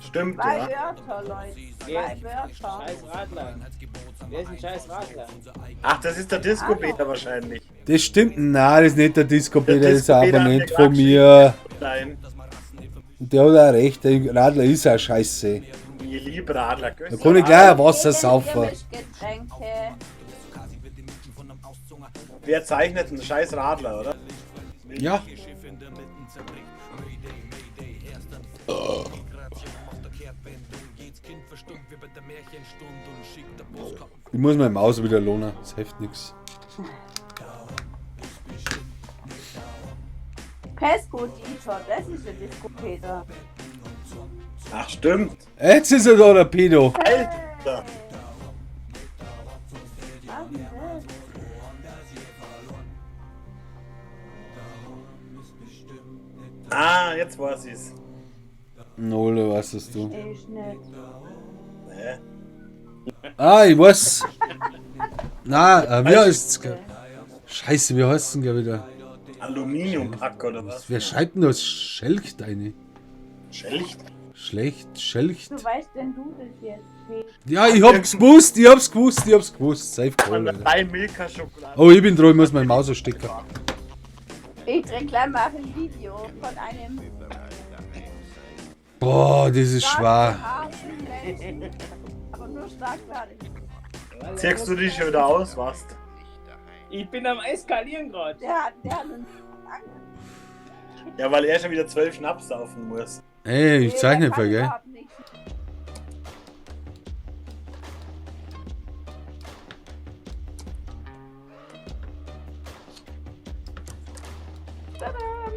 Stimmt, Zwei ja. Wörter, Leute. Wer Zwei Wörter. Scheiß Radler. Wer ist ein scheiß Radler? Ach, das ist der Disco-Peter wahrscheinlich. Das stimmt. Nein, das ist nicht der Disco Peter, Der das ist ein Disco-Peter hat Abonnent mir von mir. Nein, Und der hat auch recht, der Radler ist auch scheiße. ich liebe Radler. Da kann ich gleich ein Wasser saufen. Getränke. Wer zeichnet einen scheiß Radler, oder? Ja. Ich muss meine Maus wieder lohnen, das hilft nix. Pesco Dieter, das ist der Disco Peter. Ach, stimmt. Jetzt ist er da, der Pedo. Alter. Was ist das? Ah, jetzt weiß ich's. Null, was ist du? Ich nicht. Nee. Ah, ich weiß. Na, wie heißt's? Scheiße, wie heißt's denn gleich wieder? Aluminiumpack oder was? Wer schreibt denn das? Schelcht eine. Schlecht. Schlecht, Schelcht. Du weißt denn du das jetzt, Peter? Ja, ich hab's gewusst, ich hab's gewusst, ich hab's gewusst. Safe Von Call, der Alter. drei Milka Schokolade. Oh, ich bin dran, ich muss meine Maus stecken. Ich drehe gleich mal ein Video von einem Boah, das ist schwer. stark behaarten Menschen. Aber nur stark behaart. Ziehst du dich schon wieder aus, was? Ich bin am Eskalieren gerade. Der hat einen Ja, weil er schon wieder 12 Schnaps saufen muss. Ey, ich Nee, zeichne der kann voll, gell? überhaupt nichts. Tadam!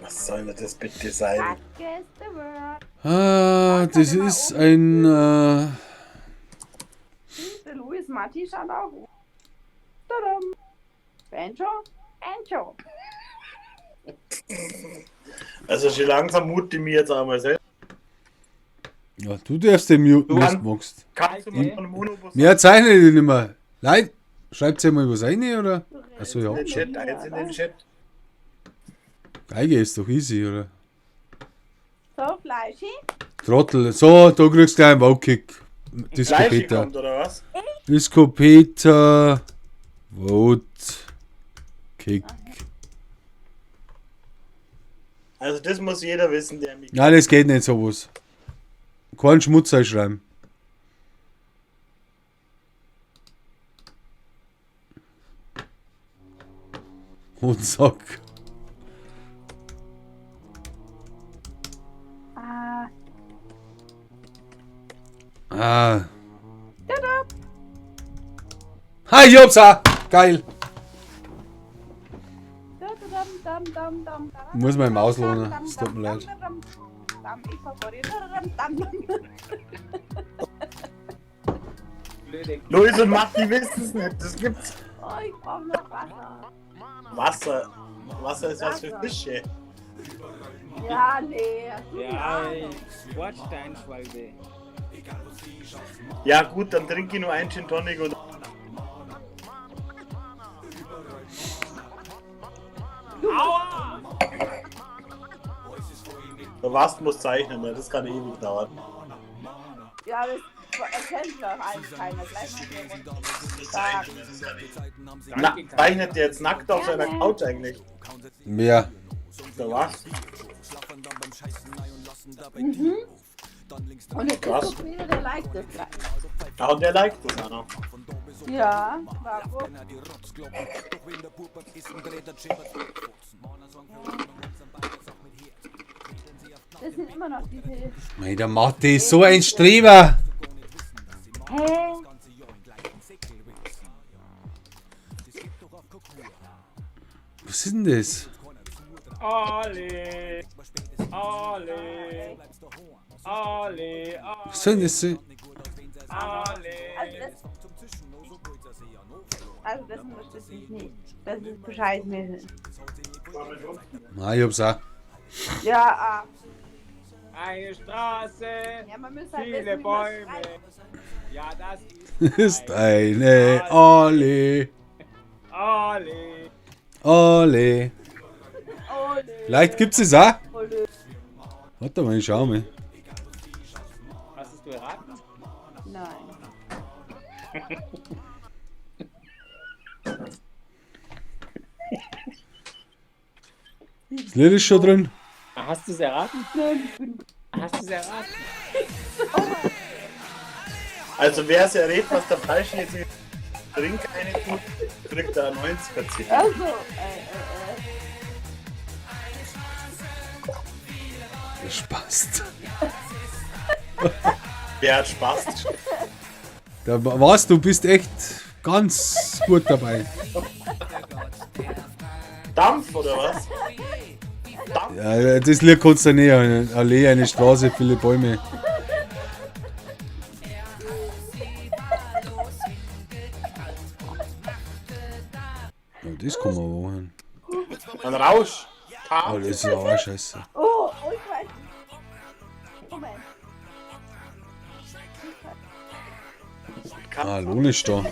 Was soll denn das bitte sein? That is the word. Ah, das ist ein. Der Luis Matti schaut auch gut. Tadam! Banjo? Banjo! Also schon langsam mute ich mir jetzt einmal selbst. Ja, du darfst den muten, Du wenn an- du magst. Kannst du mal von Monobus Mehr zeichne ich nicht mehr. Leid, schreibt ihr mal was rein, oder? Achso, ja. in den Chat, eins in den Chat. Geige ist doch easy, oder? So, Fleischi? Trottel. So, da kriegst du gleich einen Vote-Kick. Disco Fleischi Peter. kommt, oder was? Disco Peter. Vote. Kick. Also das muss jeder wissen, der mich... Nein, das geht nicht sowas. Keinen Schmutz schreiben. Und Sack. Ah, Ah. tada! Hi, ich hab's auch. Geil. Dam, dam, dam, dam, dam, Muss meine Maus dam, lohnen. dam, Es tut mir dam, leid. dam, dam, ich favoriere. Dam, dam, dam. Blöde Luis und Matti wissen es nicht, das gibt's. Oh, ich brauche noch Wasser. Wasser. Wasser ist was für Fische. Ja, nee. hast du die Ja, Ahnung? Bordsteinschwalbe. Ja gut, dann trinke ich nur einen Gin Tonic und... Aua! Der Wast muss zeichnen, ne? Das kann ewig dauern. Ja, das erkennt doch eigentlich keiner. Gleich mal hier runter. Stark. Na, zeichnet der jetzt nackt auf seiner Gerne. Couch eigentlich? Mehr. Der was? Und der Krass. Disco Peter, der liked das gleich. Ah, und der liked das auch noch. Ja, warum? Das sind immer noch diese. Mei, der Mathe ist so ein Streber. Hä? Was ist denn das? Alle! Alle! Alle! Was soll denn das sein? Alle! Also das, also das unterstütze ich nicht. Das ist bescheißmäßig. Nein, ich hab's auch. Ja, ah. Eine Straße! Ja, man müsste halt Viele wissen, wie man's Bäume! schreibt. Ja, das ist Ist eine Allee. Alle! Allee. Ole, Vielleicht gibt's es auch. ole. Warte mal, ich schau mal. Hast du erraten? Nein. Das Lied ist schon drin. Hast du es erraten? Nein, ich bin Hast du es erraten? Also wer es errät, was der Fleischi jetzt in den Drink eine tut, kriegt da 90er CD. Also, Der Spaß. Wer hat Spaß? Da warst du bist echt ganz gut dabei. Dampf oder was? Dampf? Ja, das Lied kannst du nicht. Eine Allee, eine Straße, viele Bäume. Ja, das kann man aber machen. Ein Rausch. Oh, das ist ja auch scheiße. Oh, oh, ich weiß. Moment. Ah, Lohn ist da.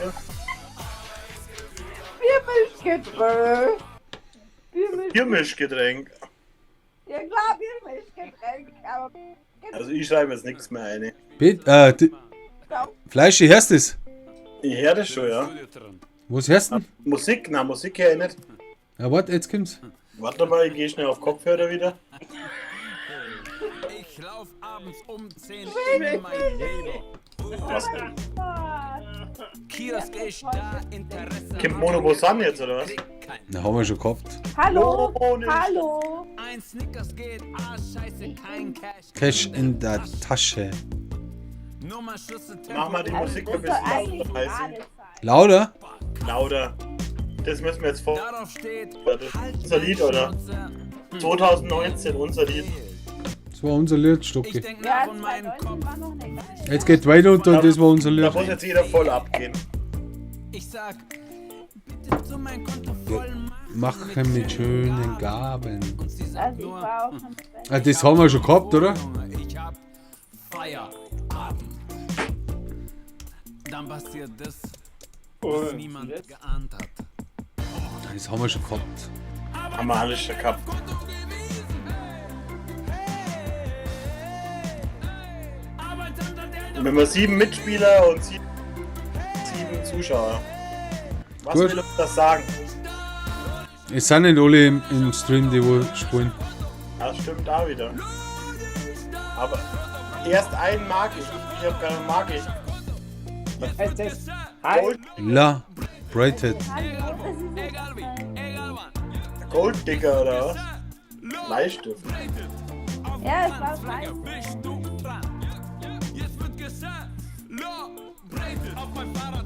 Biermischgetränk. Biermisch. Biermischgetränk. Ja klar, Biermischgetränk. Aber Also ich schreibe jetzt nichts mehr ein. Pet, Fleischi, hörst du das? Ich höre das schon, ja. Was hörst du denn? Musik? Na, Musik höre ich nicht. Ja, warte, jetzt kommt's. Warte mal, ich gehe schnell auf Kopfhörer wieder. Ich lauf abends um 10 in mein Leben. Was? Ah, Kiosk ist da, Interesse. Kommt Monobosan jetzt, oder was? Krieg Kein Na, haben wir schon gehabt. Hallo, Ohne- hallo. Ein Snickers geht, ah scheiße, kein Cash. Cash in der Tasche. Nur mal Schüsse Mach mal die Also, Musik das ein soll bisschen eigentlich lauter. gerade Heißen. sein. Lauter? Lauter. Das müssen wir jetzt vor. Darauf steht, Das ist unser Lied, oder? Schnauze. 2019, unser Lied. Das war unser Lied, Ich Stocki. denk Ja, nach und mein 2019 Kopf. war noch nicht. Jetzt geht weiter unter und das war unser Da Lied. muss jetzt jeder voll abgehen. Ich sag, bitte zu mein Konto voll machen. Machen mit schönen Gaben. Und sie sagt Also ich nur, war auch schon Ah, das haben wir schon gehabt, oder? Ich hab Feierabend. Dann passiert das, was Und niemand jetzt? geahnt hat. Das haben wir schon gehabt. Haben wir alles schon gehabt. Und wenn wir 7 Mitspieler und 7 Zuschauer. Was Gut. will uns das sagen? Es sind nicht alle im Stream, die wo spielen. Das stimmt da wieder. Aber erst einen mag ich. Ich hab keinen mag ich. Was heißt das? Hi. Gold, La Brated. Hallo, das ist jetzt Gold Digger oder was? Bleistift. Ja, es war weiß.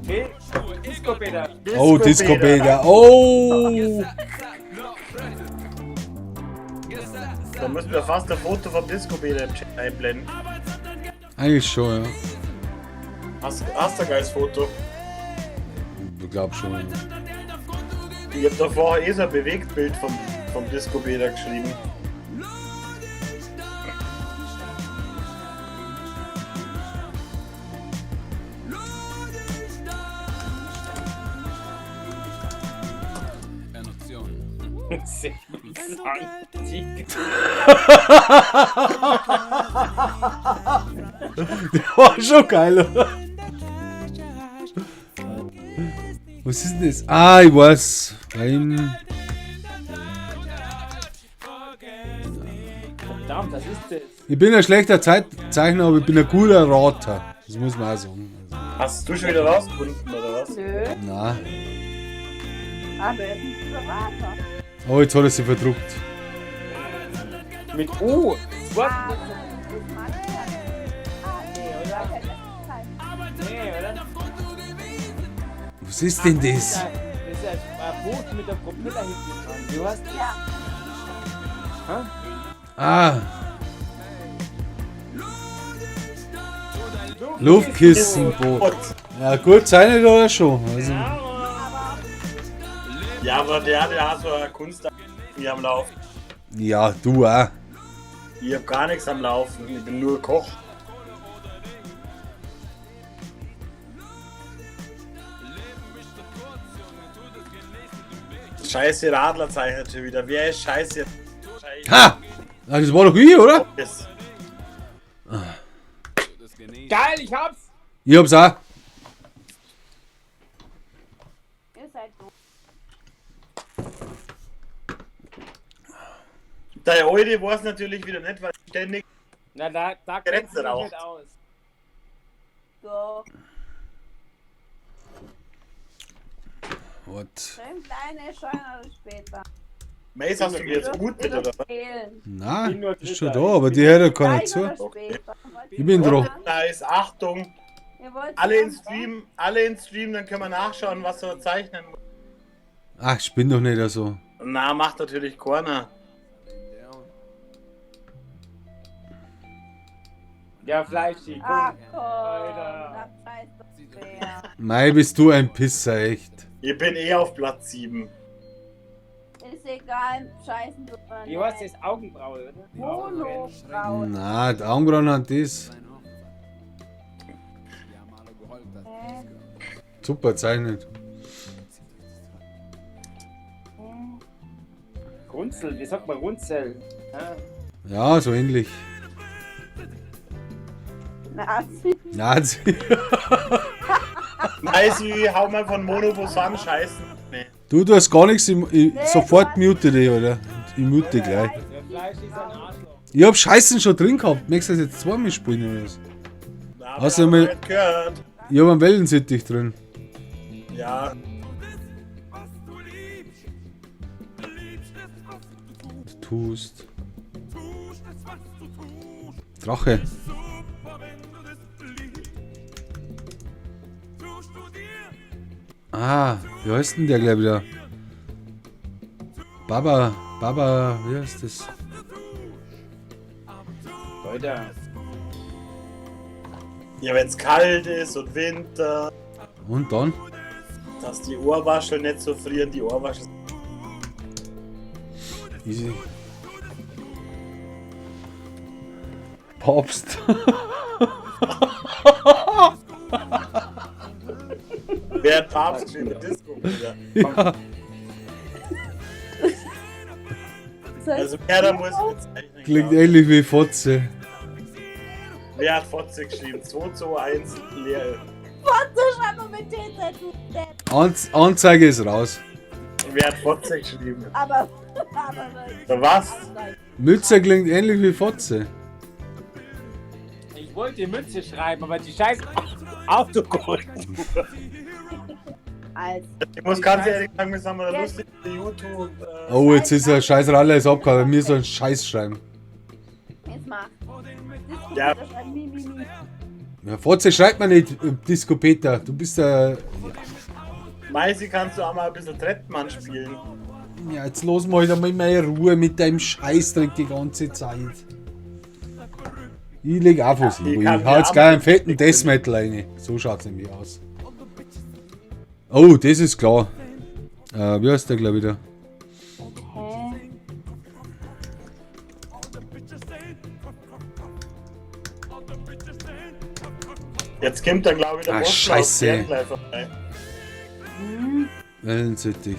Hey, Disco Peter. Oh, Disco Peter. Oh! Da müssen wir fast ein Foto vom Disco Peter im Chat einblenden. Eigentlich schon, ja. Hast du ein geiles Foto? Ich glaube schon. Ja. Ich hab da vorher eh so ein Bewegtbild vom Disco Peter geschrieben. Der war schon geil, oder? Was ist denn das? Ah, ich weiß. Ein. Verdammt, das ist das. Ich bin ein schlechter Zeichner, aber ich bin ein guter Rater. Das muss man auch sagen. Also, Hast du schon wieder rausgefunden, oder was? Nö, nein. aber er ist ein Berater. Oh, jetzt hat er sich verdruckt. Mit U. Was? Ah, das mag ich ja. Ah, nee, oder? Nee, oder? Was ist denn das? Das ist ein Boot mit einem Propeller hinten dran. Du hast. Ja. Hä? Ah. Luftkissenboot. Ja, gut, zeichnet oder schon. Also, Ja, aber der hat so eine Kunst am Laufen. ja, du auch. Ich hab gar nichts am Laufen. Ich bin nur Koch. Scheiße, Radler zeichnet schon wieder. Wer ist Scheiße? Scheiße. Ha! Ah, das war doch ich, oder? Das. Geil, ich hab's! Ich hab's auch. Ihr seid doof. Der Alte weiß natürlich wieder nicht, weil ständig. Na, da Grenze kennst du dich raucht. nicht aus. So, What? schön kleine Scheune oder später. Mace, hast du mir jetzt gut mit, oder was? Fehlen. Nein, Bin nur ist schon Dritter. da, aber die hört ja keiner Gleich zu. oder später. Ich bin dran. Nice, Achtung. Ihr wollt Alle in Stream, alle in Stream, dann können wir nachschauen, was wir zeichnen. Ach, ich bin doch nicht so. Na, macht natürlich keiner. Ja, Fleischi, komm. Ach komm, Alter. da scheißt doch wer. Mei, bist du ein Pisser, echt. Ich bin eh auf Platz 7. Ist egal, scheißen tut man Wie heißt nicht. das? Augenbraue, oder? Monobraue. Na, die Augenbrauen haben das. Hä? Super zeichnet. Runzel, wie sagt man Runzel? Ja. Ja, so ähnlich. Nazi. Nazi. Nice, wie hau mal von Monobosan scheißen. Nee. Du hast gar nichts, ich sofort mute dich, oder? Ich mute dich gleich. Der Fleisch ist ein Arschloch. Ich hab Scheißen schon drin gehabt. Möchtest du das jetzt zweimal spielen oder was? Na, Hast wir du haben mal- nicht gehört. Ich hab einen Wellensittich drin. Ja. tust. Drache. Ah, wie heißt denn der gleich wieder? Baba, Baba, wie heißt das? Leute. Ja, wenn es kalt ist und Winter, Und dann? dass die Ohrwaschel nicht so frieren, die Ohrwaschel. Easy. Papst. Wer hat Papst geschrieben? Disco wieder. Ja. Also wer da muss bezeichnen. Klingt glaub ich. ähnlich wie Fotze. Wer hat Fotze geschrieben? 2, 2, 1, leer. Fotze, schreib mal mit TZ, du Depp. Anzeige ist raus. Wer hat Fotze geschrieben? Aber. Da was? Mütze klingt ähnlich wie Fotze. Ich wollte die Mütze schreiben, aber die scheiß Autokorrektur. Als. Ich muss ganz ehrlich sagen, wir sind mal der lustigste YouTube. Oh, jetzt ist er scheiß Ralle ist abgehauen. Mir soll einen Scheiß schreiben. Jetzt mach. Disco Ja. Peter schreibt mi, mi, mi. Ja, Fotze schreibt man nicht, Disco Peter. Du bist der. Maisi, kannst du auch mal ein bisschen Trettmann spielen? Ja, jetzt los mal halt einmal meine Ruhe mit deinem Scheißdreck die ganze Zeit. Ich leg auch was hin. Ich Ich kann hau jetzt mir gleich auch einen fetten Death Metal rein. So schaut's nämlich aus. Oh, das ist klar. Wie heißt der gleich wieder? Hä? Jetzt kommt da, glaube ich, der Ah, Boss Scheiße. aus gleich vorbei. Wellensittich.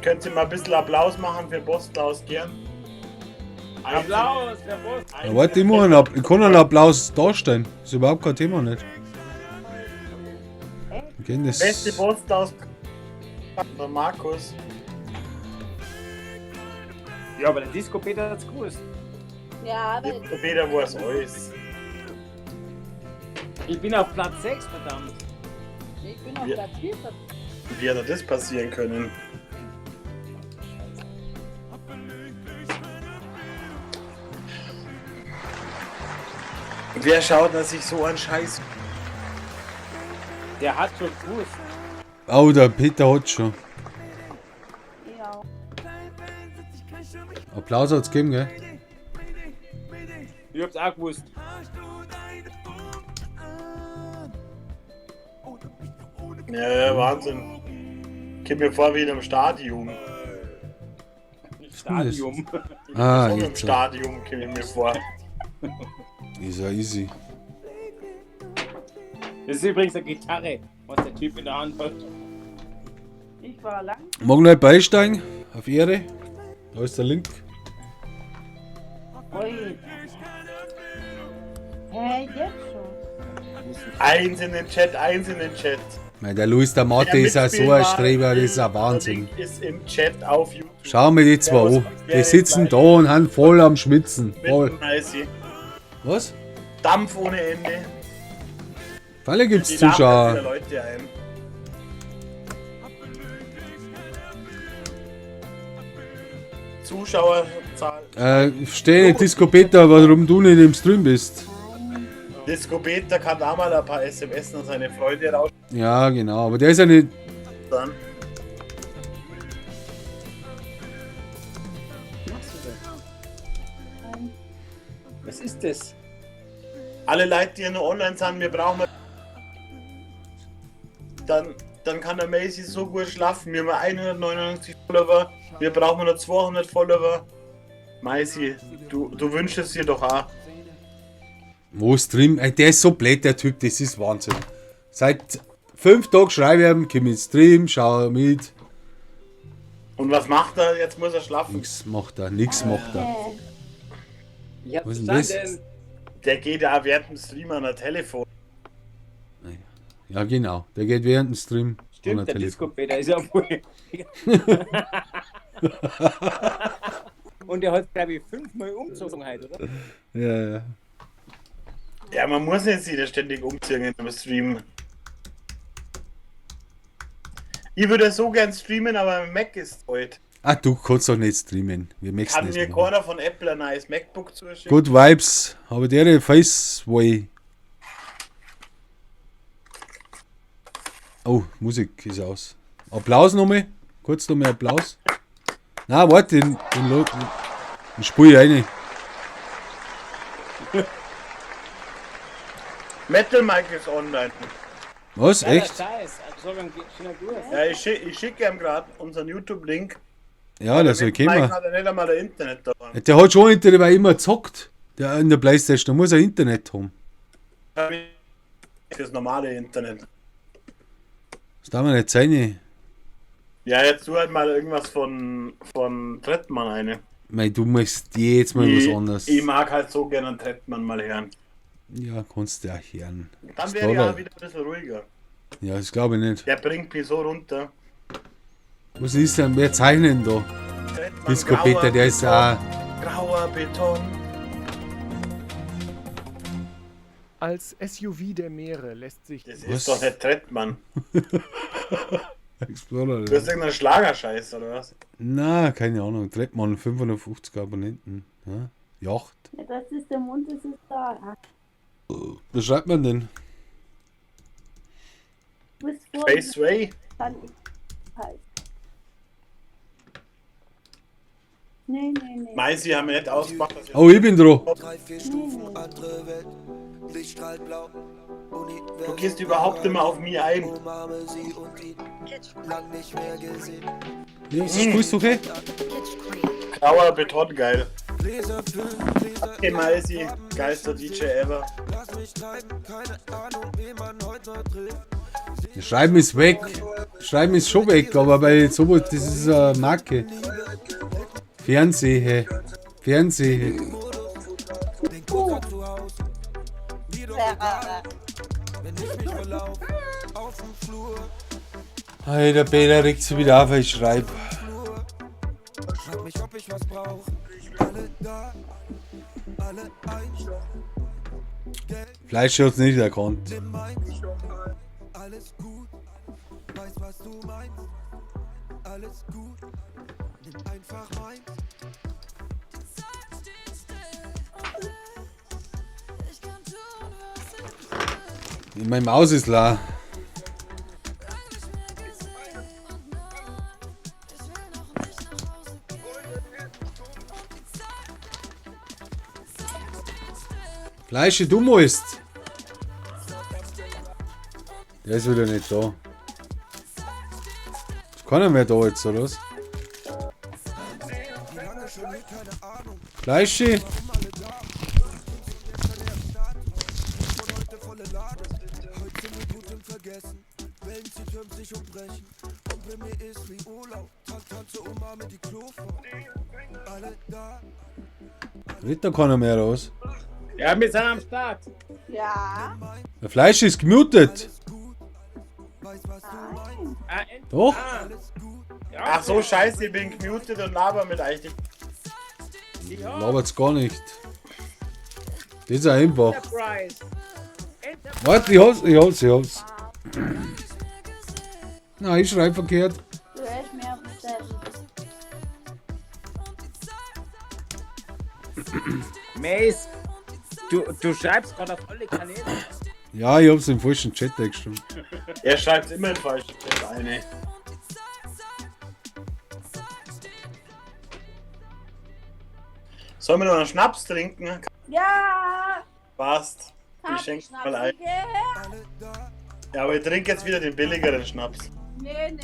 Könnt ihr mal ein bisschen Applaus machen für Boss Klaus Gern? Applaus, Herr Boss. Ja, warte, ich, mach einen ich kann einen Applaus darstellen. Ist überhaupt kein Thema nicht. Okay, das Beste Boss Klaus der Markus. Ja, aber der Disco Peter hat's gewusst. Ja, aber. Der Peter weiß alles. Ich bin auf Platz 6, verdammt. Ich bin auf Ja. Platz 4. Wie hat das passieren können? Wer schaut, dass ich so einen Scheiß. Der hat schon gewusst. Oh, der Peter hat schon. Ja. Applaus hat's gegeben, gell? Ich hab's auch gewusst. Ja, ja, Wahnsinn. Kommt mir vor wie in einem Stadion. Stadium. Ah, So im jetzt. Stadion komme ich mir vor. Ist ja easy. Das ist übrigens eine Gitarre, was der Typ in der Hand hat. Ich war lang. Mag noch beisteigen? Auf Ehre. Da ist der Link. Ui. Hä, jetzt schon? Eins in den Chat, eins in den Chat. Mei, der Luis, der Mathe Wer ist ja so mitspielen ein mag, Streber, das ist ein der Wahnsinn. Link ist im Chat auf YouTube. Schau mir die zwei an. Die sitzen da und haben voll am Schwitzen. Voll. Mit Nice. Was? Dampf ohne Ende. Falle gibt's Die laden jetzt Zuschauer. wieder Leute ein. Zuschauerzahl. Ich verstehe nicht, Disco Peter, warum du nicht im Stream bist. Disco Peter kann da mal ein paar SMS an seine Freunde raus. Ja, genau, aber der ist ja nicht. Dann. Was machst du denn? Was ist das? Alle Leute, die hier nur online sind, wir brauchen. Dann kann der Macy so gut schlafen. Wir haben 199 Follower, wir brauchen nur 200 Follower. Macy, du wünschst es dir doch auch. Wo Stream? Ey, der ist so blöd, der Typ, das ist Wahnsinn. Seit 5 Tagen schreibe ich ihm, komm in den Stream, schau mit. Und was macht er? Jetzt muss er schlafen. Nix macht er, nix macht er. Ich hab's Was ist denn das? verstanden. Der geht ja während dem Stream an ein Telefon. Ja, genau, der geht während dem Stream. an Stimmt, ein der Telefon. Disco Peter ist ja wohl. Und der hat, glaube ich, 5-mal umgezogen heute, oder? Ja, ja. Ja, man muss nicht sich da ständig umziehen in dem Stream. Ich würde so gern streamen, aber mein Mac ist alt. Ah, du kannst doch nicht streamen. Wir möchten Kann das mir machen. keiner von Apple ein neues MacBook zuschicken? Good Vibes. Aber der Face Way. Oh, Musik ist aus. Applaus nochmal. Kurz nochmal Applaus. Na, warte, den spul ich rein. Metal Mike ist online. Was? Ja, der Echt? Scheiß. Also, so, schöner Gruß. Ja, ich schicke ihm gerade unseren YouTube-Link. Ja, der soll Mike kommen. hat ja nicht einmal ein Internet da. Der hat schon Internet, weil er immer zockt. Der in der Playstation, der muss ein Internet haben. Das normale Internet. Das darf man nicht sein. Ja, jetzt tu halt mal irgendwas von Trettmann eine. Mei, du möchtest jetzt mal was anderes. Ich mag halt so gerne einen Trettmann mal hören. Ja, kannst du auch hören. Dann Das wäre ich war- auch wieder ein bisschen ruhiger. Ja, das glaube ich nicht. Der bringt mich so runter. Was ist denn? Wer zeichnet denn da? Trettmann, Disco grauer Peter, der ist Beton, auch. Grauer Beton. Als SUV der Meere lässt sich Das Was? ist doch nicht Trettmann. Explorer. Du hast irgendeinen Schlagerscheiß, oder was? Na, keine Ahnung. Trettmann, 550 Abonnenten. Ja? Yacht. Ja, das ist der Mund, das ist da. Ah, Was schreibt man denn? Du bist vor Space Way? Kann ich halt. Nee, nee, nee. Mei, sie haben mir nicht ausgemacht, dass ich Oh, ich bin dran. 3, 4 Stufen, andere Welt. Licht strahlt blau. Du gehst überhaupt immer auf mich ein. Umarme sie und ihn. Lang nicht mehr gesehen. Ja, was spielst du, okay? Grauer Beton, geil. Gläser füllen, Gläser. Okay, Maisi, geilster DJ ever. Lass mich treiben, keine Ahnung, wen man heute noch trifft. Schreiben ist weg. Schreiben ist schon weg, aber bei sowas, das ist eine Marke. Fernsehe. Fernsehe. Den Kocher zu Haus. Mir doch egal, wenn ich mich verlauf. Auf dem Flur, Hey, der Peter regt sich wieder auf, ich schreibe. frag mich, ob ich was brauch. Alle da, alle eins. Fleisch hat's nicht erkannt. Nimm meins. Alles gut, weiß was du meinst. Alles gut, nimm einfach meins. Meine Maus ist leer. Fleischi, du musst. Der ist wieder nicht da. Ist keiner mehr da jetzt, oder was? Fleischi? Redet da keiner mehr raus? Ja, wir sind am Start. Ja. Der Fleisch ist gemutet. Ah, Doch. Ja, Ach so, scheiße, ich bin gemutet und laber mit euch. Labert's gar nicht. Das ist einfach. Enterprise. Warte, ich hab's, ich hab's, ich hab's. Nein, ich schreibe verkehrt. Du hörst mir auf den Zettel. Mace, du schreibst gerade auf alle Kanäle. Ja, ich hab's im falschen Chat eingeschrieben. Er schreibt immer im falschen Chat eine. Sollen wir noch einen Schnaps trinken? Ja! Passt. Ich schenke mal ein. Ja, aber ich trinke jetzt wieder den billigeren Schnaps. Nee, nee.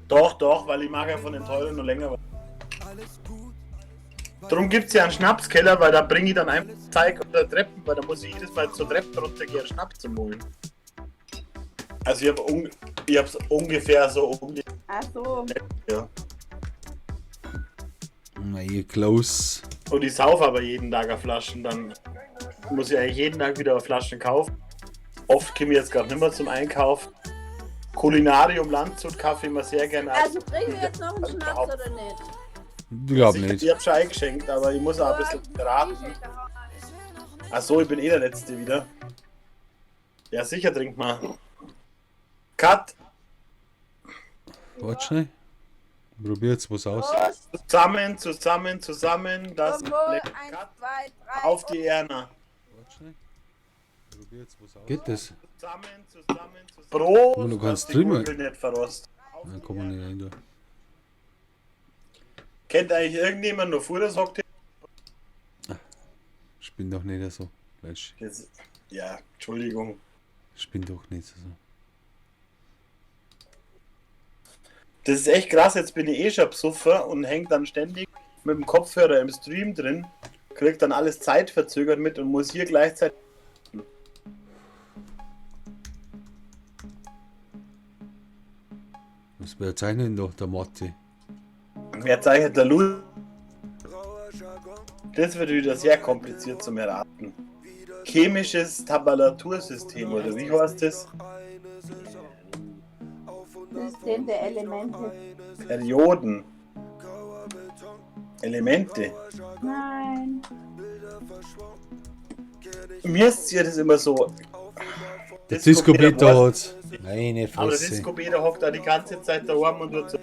Doch, doch, weil ich mag ja von den teuren nur länger was. Drum gibt es ja einen Schnapskeller, weil da bringe ich dann einfach Zeug unter Treppen, weil da muss ich jedes Mal zur Treppe runtergehen, einen Schnaps zu holen. Also ich habe ich hab's ungefähr so um die. Ach so. Ja. Na, ihr close. Und ich saufe aber jeden Tag auf Flaschen, dann muss ich eigentlich jeden Tag wieder Flaschen kaufen. Oft komme ich jetzt gerade nicht mehr zum Einkauf. Kulinarium Landshut Kaffee immer sehr gerne. Also trinken wir jetzt noch einen Schnaps oder nicht? Ich glaub nicht. Ich hab schon eingeschenkt, aber ich muss auch ein bisschen beraten. Ach so, ich bin eh der Letzte wieder. Ja, sicher, trink mal. Cut! Warte schnell. Probier jetzt was aus. Prost. Zusammen, zusammen, zusammen, das Zum Wohl. Leck 1, 2, 3. auf die Erna. Geht das? Zusammen, zusammen, zusammen. Prost, Aber du kannst dass die streamen. Gurgel nicht verrost. Dann kommen wir nicht rein da. Kennt eigentlich irgendjemand noch früher sagt? Spinn doch nicht so. Fleisch. Das, ja, Entschuldigung. Spinn doch nicht so. Das ist echt krass, jetzt bin ich eh schon Psuffer und häng dann ständig mit dem Kopfhörer im Stream drin, krieg dann alles zeitverzögert mit und muss hier gleichzeitig. Was wer zeichnet denn doch der Matti? Wer zeichnet der Lu? Das wird wieder sehr kompliziert zum Erraten. Chemisches Tabellatursystem, oder wie heißt das? System der Elemente. Perioden. Elemente. Nein. Mir ist ja das immer so. Der Disco Peter weiß- hat's. Meine Aber der Fresse. Disco Peter hockt da die ganze Zeit daheim und tut so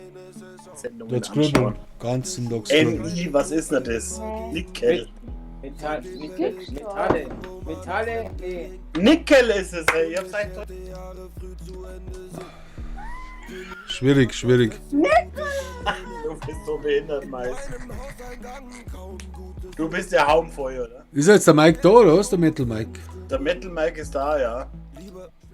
Sendungen Dort scribbeln. anschauen. Ganzen Tag scribbeln. NI, was ist denn das? Nickel. Metall, Nickel, Metalle, Metalle, nee. Nickel ist es, ey. Ich hab's eigentlich Schwierig, schwierig. Du bist so behindert, Mais. Du bist ja Haumfeuer, oder? Ist jetzt der Mike da oder was? Der Metal Mike? Der Metal Mike ist da, ja.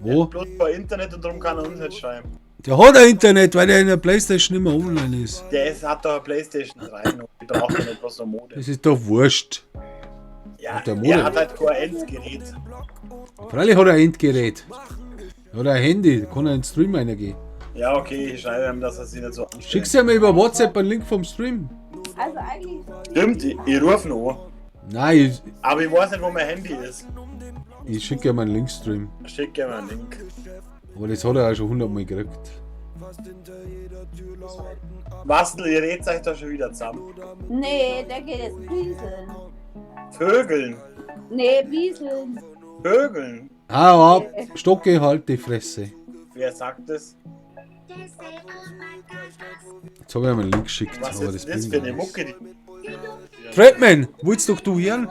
Wo? Bloß bei Internet und darum kann er uns nicht schreiben. Der hat ein Internet, weil der in der Playstation nicht mehr online ist. Der ist, hat doch eine Playstation 3 noch. Die braucht ja nicht bloß ein Modem. Das ist doch wurscht. Ja, Hat der er Modem. hat halt kein Endgerät. Freilich hat er ein Endgerät. Er hat ein Handy, da kann er in den Stream reingehen. Ja, okay, ich schreibe ihm, dass er sich nicht so anstellt. Schick's ihm über WhatsApp einen Link vom Stream. Also eigentlich. Stimmt, ich rufe ihn an. Nein, ich, Aber ich weiß nicht, wo mein Handy ist. ich schicke ihm einen Linkstream. Schick ihm einen Link. Aber das hat er auch schon hundertmal gekriegt. Bastel, ihr redet euch da schon wieder zusammen. Nee, der geht jetzt bieseln. Vögeln. Nee, bieseln. Vögeln. Hau ab, Stocke, halt die Fresse. Wer sagt das? Jetzt habe ich ihm einen Link geschickt, Was aber ist das das bringt für eine nichts. Mucke? Die Treadman, willst doch du hören?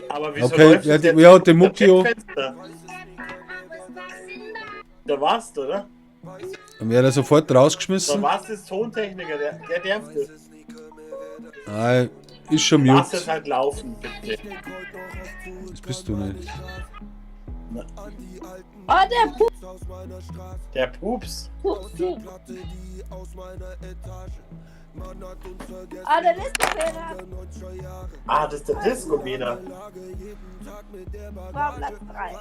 Aber wieso Okay, läuft wer das hat- jetzt wer hat die im Mucke an? Chatfenster? Der warst, oder? Dann wäre er sofort Der rausgeschmissen. warst ist Tontechniker, der darf das. Nein, ist schon Lass es mute. halt laufen, bitte. Das bist du nicht. Oh, der Pups. Der Pups. Pups. Ah, der Disco-Fehler. Ah, das ist der Disco-Bäder. War Platz 3.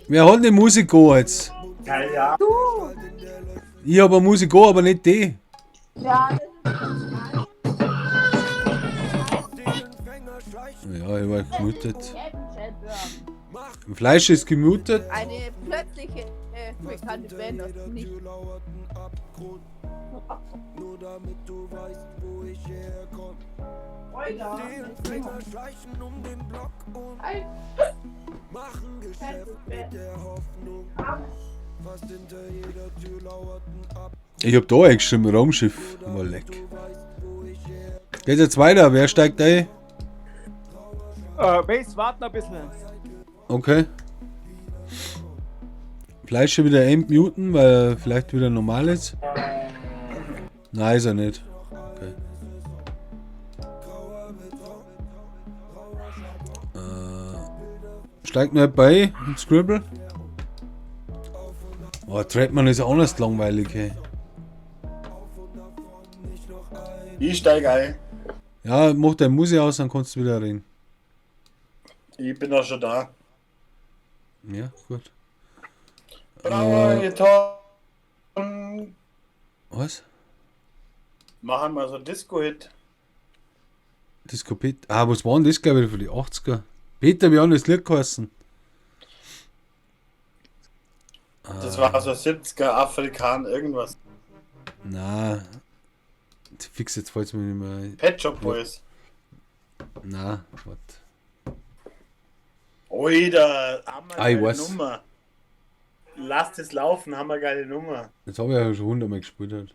Wer hat denn Musik an jetzt? Geil, ja. Du! Ich habe eine Musik an, aber nicht die. Ja, das ist Ja, ich war gemutet. Gelben Fleisch ist gemutet. Eine plötzliche bekannte Band aus dem Nichts. Oida. Hi. Ich hab da eingeschrieben, Raumschiff. Aber leck. Geht jetzt weiter, wer steigt ein? Base, warten ein bisschen. Okay. Fleisch schon wieder entmuten, weil er vielleicht wieder normal ist. Nein, ist er nicht. Okay. Steigt noch bei im Scribble. Oh, Treadman ist auch nicht langweilig, hey. Ich steige ein. Ja, mach deine Musik aus, dann kannst du wieder reden. Ich bin auch schon da. Ja, gut. Bravo, Tom. Was? Machen wir so einen Disco-Hit. Disco Pete. Ah, was war denn das, glaube ich, für die 80er? Peter, wie hat das Lied geheißen? Das war so 70er, Afrikan, irgendwas. Na, fix, jetzt fällt's mir nicht mehr ein. Pet Shop Boys. Na, warte. Oida, Ah, ich hammergeile weiß. Nummer. Lasst es laufen, hammergeile Nummer. Das habe ich ja schon hundertmal gespielt. Halt.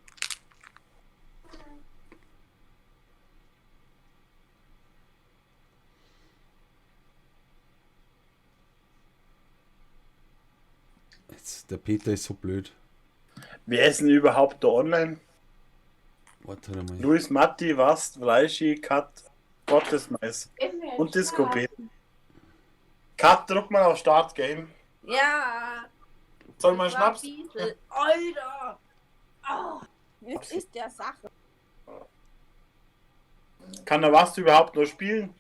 Jetzt, der Peter ist so blöd. Wer ist denn überhaupt da online? Warte mal. Luis Matti, Was, Fleischi, Kat, Gottesmais und Disco P. Kat, druck mal auf Start Game. Ja. Soll mal das war Schnaps? Diesel. Alter. Oh, jetzt ist der Sache. Kann der Was überhaupt noch spielen?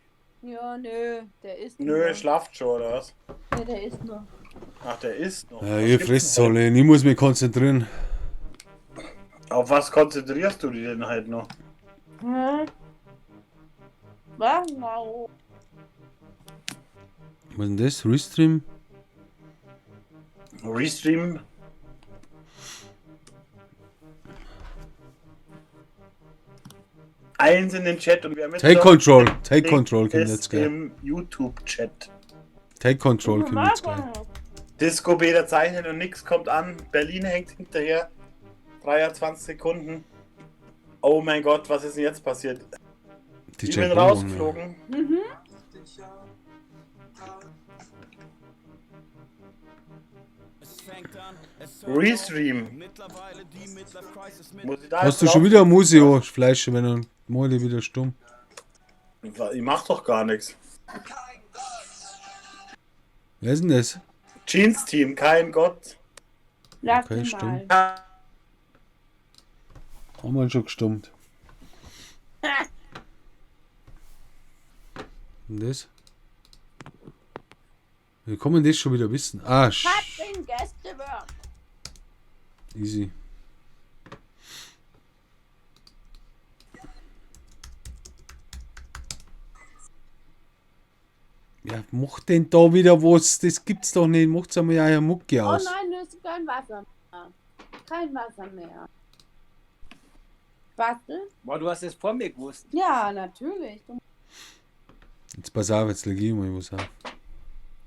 Ja, nö, der ist Nö, nur. schlaft schon, oder was? Nee, der ist nur. Ach, der ist noch. Ja, Was ihr gibt's frisst denn alle, ich muss mich konzentrieren. heute? Auf was konzentrierst du dich denn halt noch? Hm? Wow. Was ist denn das? Restream? Restream? Eins in den Chat und wer mit Take Control. Take Control kommt ist jetzt gleich. im YouTube-Chat. Take Control kommt jetzt gleich. Disco Bäder zeichnet und nix kommt an. Berlin hängt hinterher. 23 Sekunden. Oh mein Gott, was ist denn jetzt passiert? Die Ich bin Jack Bauer, ne? rausgeflogen. Mhm. Restream. Muss ich da Hast jetzt du schon drauf? wieder Museo, Fleisch, wenn dann mach ich wieder stumm. Ich mach doch gar nichts. Wer ist denn das? Jeans Team, kein Gott. Lass Okay, ihn stimmt. mal. Haben wir schon gestummt. Und das? Wir kommen das schon wieder wissen. Ah, sch Hat den Gästewirk. easy. Ja, macht denn da wieder was? Das gibt's doch nicht. Macht's einmal ja Mucke Oh aus. nein, es ist kein Wasser mehr. Kein Wasser mehr. Bastel? Boah, du hast es vor mir gewusst. Ja, natürlich. Du Jetzt pass auf, jetzt leg ich mal was auf.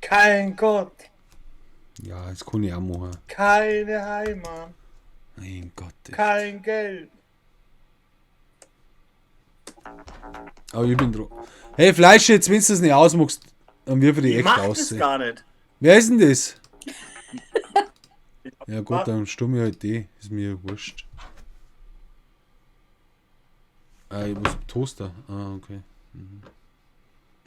Kein Gott. Ja, das kann ich auch machen. Keine Heimat. Mein Gott. Ey. Kein Geld. Aber ich bin dran. Hey, Fleisch, jetzt, wenn du das nicht ausmachst, dann wirf ich dich Ich echt mach aus. das ey. gar nicht. Wer ist denn das? Ja gut, dann stumm ich halt die. Ist mir wurscht. Ah, ich muss Toaster. Ah, okay. Mhm.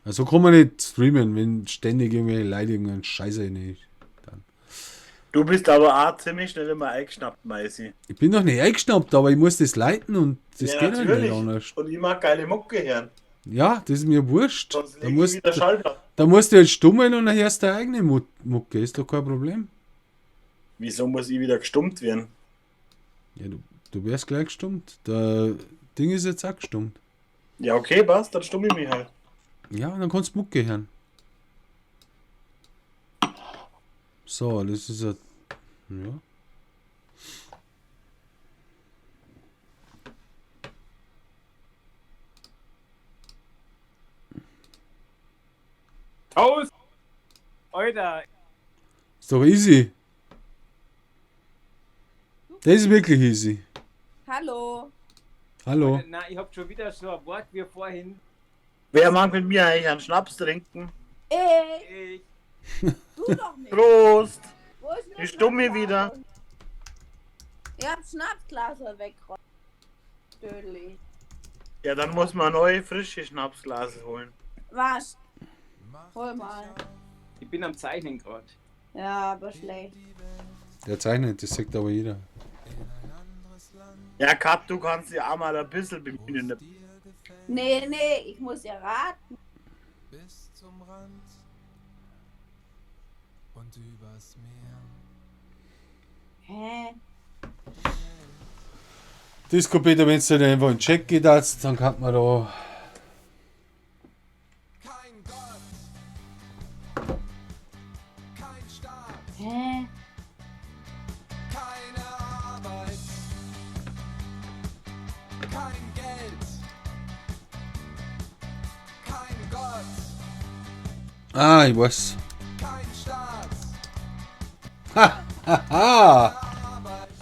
Also kann man nicht streamen, wenn ständig irgendwelche Leute irgendeinen Scheiß rein. Dann. Du bist aber auch ziemlich schnell immer eingeschnappt, Meisi. Ich bin doch nicht eingeschnappt, aber ich muss das leiten und das Ja, geht halt nicht natürlich. anders. Und ich mag geile Mucke hören. Ja, das ist mir wurscht. Sonst Da leg ich musst, wieder Schallplatte. da musst du jetzt stummen und dann hörst du deine eigene Mucke. Ist doch kein Problem. Wieso muss ich wieder gestummt werden? Ja, du wärst gleich gestummt. Der Ding ist jetzt auch gestummt. Ja, okay, passt, dann stumme ich mich halt. Ja, und dann kannst du Mucke hören. So, das ist ja. Ja. Aus! Alter, Ist doch easy. Das ist wirklich easy. Hallo. Hallo. na, ich hab schon wieder so ein Wort wie vorhin. Wer mag mit mir eigentlich einen Schnaps trinken? Ey, Ich, du doch nicht. Prost! Wo ist denn Ich stumme wieder. Ich hab Schnapsglas weggeräumt. Dödeli. Ja, dann muss man neue, frische Schnapsglas holen. Was? Hol mal. ich bin am Zeichnen gerade. Ja, aber schlecht. Der zeichnet, das sagt aber jeder. Ja, Kat, du kannst dich auch mal ein bisschen bemühen. Nee, nee, ich muss ja raten. Bis zum Rand und übers Meer. Hä? Disco Peter, wenn du einfach in den Check geht, dann kann man da. Kein Gott, kein Staat, Hä? keine Arbeit, kein Geld, kein Gott. Ah, ich weiß. Haha!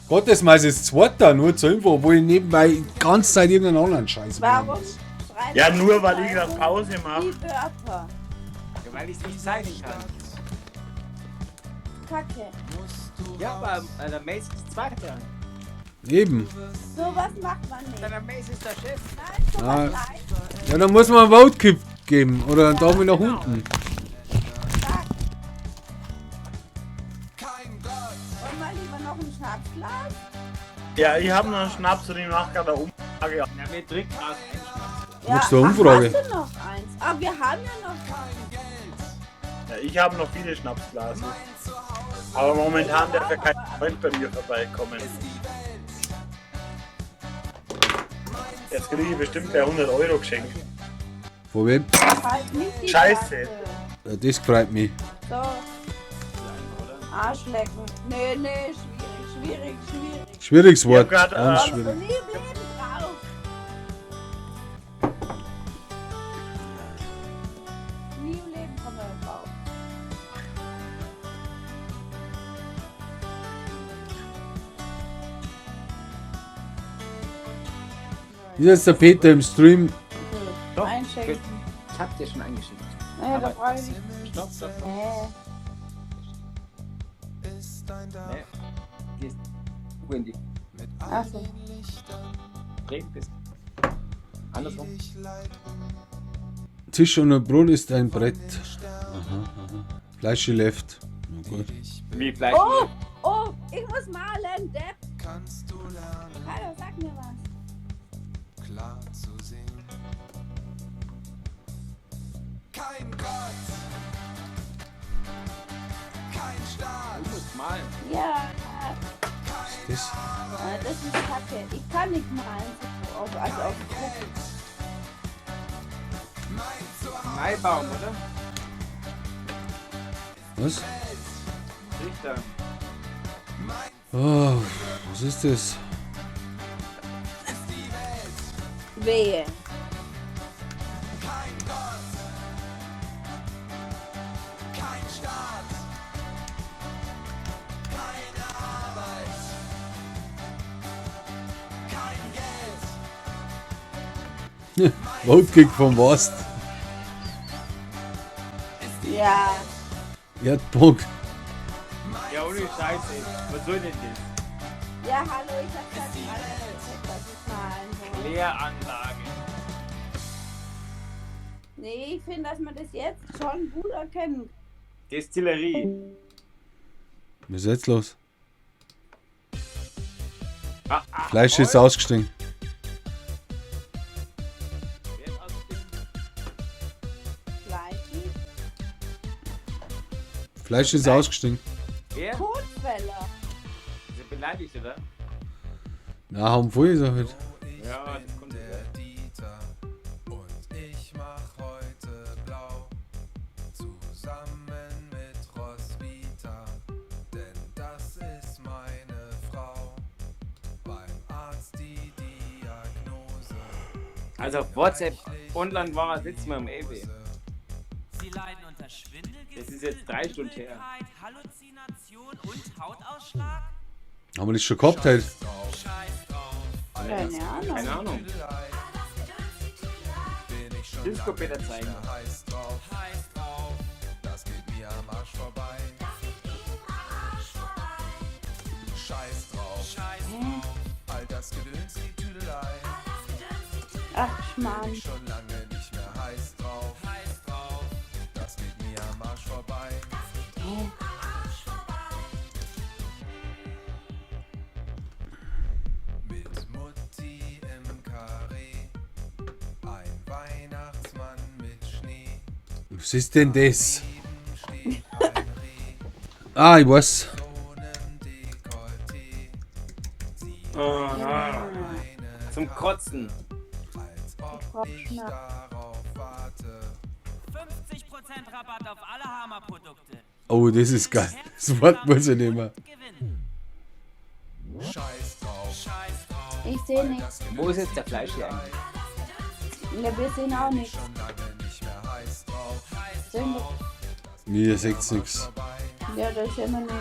Gottesmeiß ist Zweiter, nur zur Info, obwohl ich nebenbei die ganze Zeit irgendeinen anderen Scheiß machen Warum muss. schreibt Ja, nur weil ich gerade gerade Pause mache. Die Wörter. Ja, weil ich es nicht zeigen kann. Kacke. Ja, aber der Mace ist Zweiter. Eben. Sowas macht man nicht. Der Mace ist der Chef. Nein, sowas Ah. nein. Ja, dann muss man einen Vote geben oder einen Daumen nach unten. Sag. Wollen wir lieber noch einen Schnapsglas? Ja, ich habe noch einen Schnaps und ich mache gerade eine Umfrage. Na, wir trinken aus einem Schnaps. Ja, Machst du eine ach, Umfrage? Hast du noch eins? Ah, wir haben ja noch eins. Ja, ich habe noch viele Schnapsglasen. Aber momentan darf ja kein Freund bei mir vorbeikommen. Jetzt kriege ich bestimmt gleich 100 Euro geschenkt. Von wem? Halt nicht die Scheiße. Fresse. Ja, das freut mich. So. Arschlecken. Nee, nee, schwierig, schwierig, schwierig. Schwieriges Ich Wort. hab grad, Ganz Kommst du schwierig. nie im Leben drauf. Nie im Leben kommen wir drauf. Ist jetzt der Peter im Stream? Doch, Einschenken. Ich hab dir schon eingeschenkt. Naja, da brauche ich nicht. Stopp, stopp, stopp. Nee. Nee. Gehst du in die Ach so. Reden bist. Andersrum. Tisch und ein Brot ist ein Brett. Aha, aha. Fleischi left. Na gut. Wie Fleisch. Oh, oh, ich muss malen, Depp. Hallo, sag mir was. Du musst malen. Ja, Was ist das? das ist kacke. Ich kann nicht malen. So auf, also auf Druck. Maibaum, oder? Was? Richter. Oh, was ist das? Wehe. Votekick vom Wast. Ja. Erdbock. Ja, ohne Scheiße. Was soll denn das? Ja, hallo, ich hab grad alles gecheckt, was ich malen soll. Lehranlage. Nee, ich finde, dass man das jetzt schon gut erkennen kann. Destillerie. Was ist jetzt los? Ah, ah, Fleisch ist ausgestiegen. Wer ist ausgestiegen? Fleischi. Fleisch ist ausgestiegen. Wer? Kotfeller. Ist er beleidigt, oder? Na, haben voll ist er halt. Ja, das kommt Der Dieter und ich mach heute blau. Zusammen mit Roswitha, denn das ist meine Frau. Beim Arzt die Diagnose. Also auf WhatsApp online war er letztes Mal im EW. Sie leiden unter Schwindel, Das ist jetzt 3 Stunden her. Übelkeit, Halluzination und Hautausschlag? Haben wir das schon gehabt halt? Scheiß drauf. Keine Ahnung. Keine Ahnung. Bin ich schon Disco lange Peter nicht zeigen. mehr heiß drauf. Heiß drauf. Das geht mir am Arsch vorbei. Scheiß drauf. Scheiß drauf. All das Gedöns, die Tüdelei. Ach, Schmarrn. Bin ich schon lange nicht mehr heiß drauf. Heiß drauf. Das geht mir am Arsch vorbei. Mit Mutti im Karree. Ein Weihnachtsmann mit Schnee. Was ist denn das? Steht ein Reh. Ah, ich weiß. So nem Dekolleté. Sie Oh, eine zum Kotzen. Als ob ich darauf warte. 50% Rabatt auf alle Hammer-Produkte. Oh, das ist geil. Das Wort muss ich nehmen. Gewinnen. Scheiß drauf. Scheiß drauf. Ich sehe nichts. Wo ist jetzt der Fleisch hier eigentlich? Ja, wir sehen auch nichts. Schon lange nicht mehr heiß drauf. Sehen wir- Nee, ihr seht nix. Vorbei. Ja, da sehen wir nichts.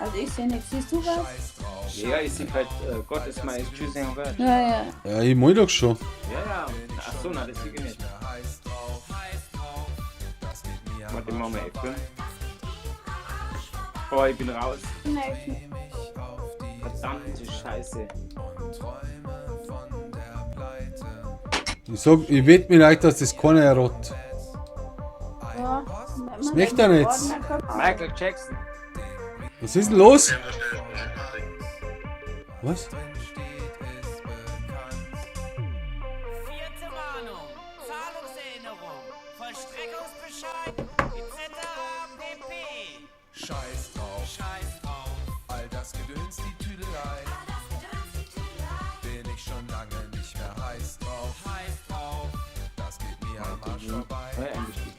Also ich sehe nichts. Siehst du was? Ja, ich sehe halt, Gott ist mein Choosing Word. Ja, ja. Ja, ich mal doch schon. Ja, ja. Ach so, na, das sehe ich nicht. Warte, machen wir F5. Oh, ich bin raus. Nee. Verdammte Scheiße. Ich sag, ich wette mit euch, dass das keiner errät. Ja. Was möchte er denn jetzt? Michael Jackson. Was ist denn los? Was? Vierte Mahnung, Zahlungserinnerung, Vollstreckungsbescheid, etc. pp. Scheiß drauf, Scheiß drauf. all das Gedöns, die Tüdelei. Bin ich schon lange nicht mehr heiß drauf. Heiß drauf. Das geht mir am Arsch vorbei. Neu eingestiegen.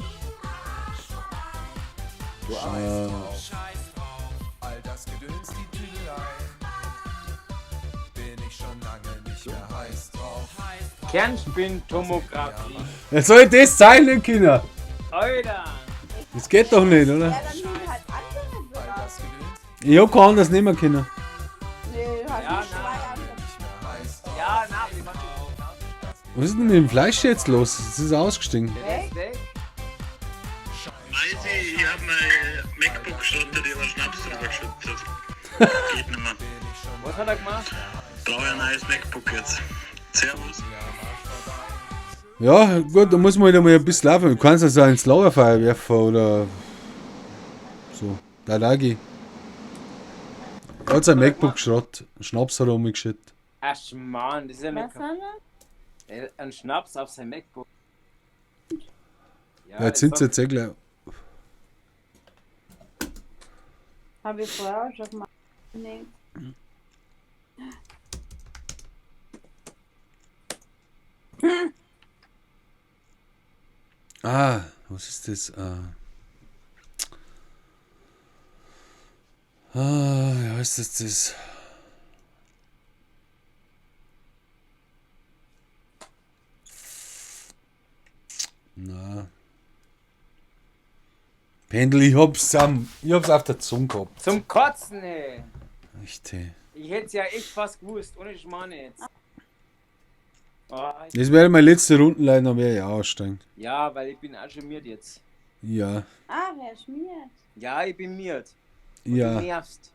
Scheiß drauf, Scheiß drauf. all das Gedöns, die Tüdelei. Bin ich schon lange nicht mehr heiß drauf. Heiß drauf. Kernspintomographie. Wer soll das sein, Kinder? Alter! Das geht doch nicht, oder? Ja, dann nimm halt andere All Wörter. das Gedöns, Ich hab kein anderes nehmen können. Nee, du hast Ja, nicht na. zwei andere. nicht mehr heiß drauf. Ja, na, wie macht Was ist denn mit dem Fleisch jetzt los? Es ist ausgestiegen. der ist weg? Weiß ich, ich hab mein MacBook geschrottet, ich hab einen Schnaps drüber geschüttet. Geht nicht mehr. Was hat er gemacht? Brauche ich ein neues MacBook jetzt. Servus. Ja, gut, da muss man halt einmal ein bisschen laufen. Du kannst also ins Lagerfeuer werfen oder so. Da lag ich. Hat sein MacBook Schrott. Schnaps hat er umgeschüttet. Ach, Mann, das ist ja Was mit haben wir? ein Schnaps auf sein MacBook. Ja, Ja, jetzt sind sie jetzt eh gleich. Habe ich vorher auch schon gemacht. Nee. Ah, was ist das? Ah, ah wie heißt das? Das? Na. Pendel, ich hab's, ich hab's auf der Zunge gehabt. Zum Kotzen, ey. Echt, ey. Ich hätte es ja echt fast gewusst, ohne Schmarrn jetzt. Oh, ich, Das wäre meine letzte Runde, leider, dann werde ich auch aussteigen. ja, weil ich bin auch schon miert jetzt. Ja, Ah, wer schmiert? Ja, ich bin miert. Du ja. nervst.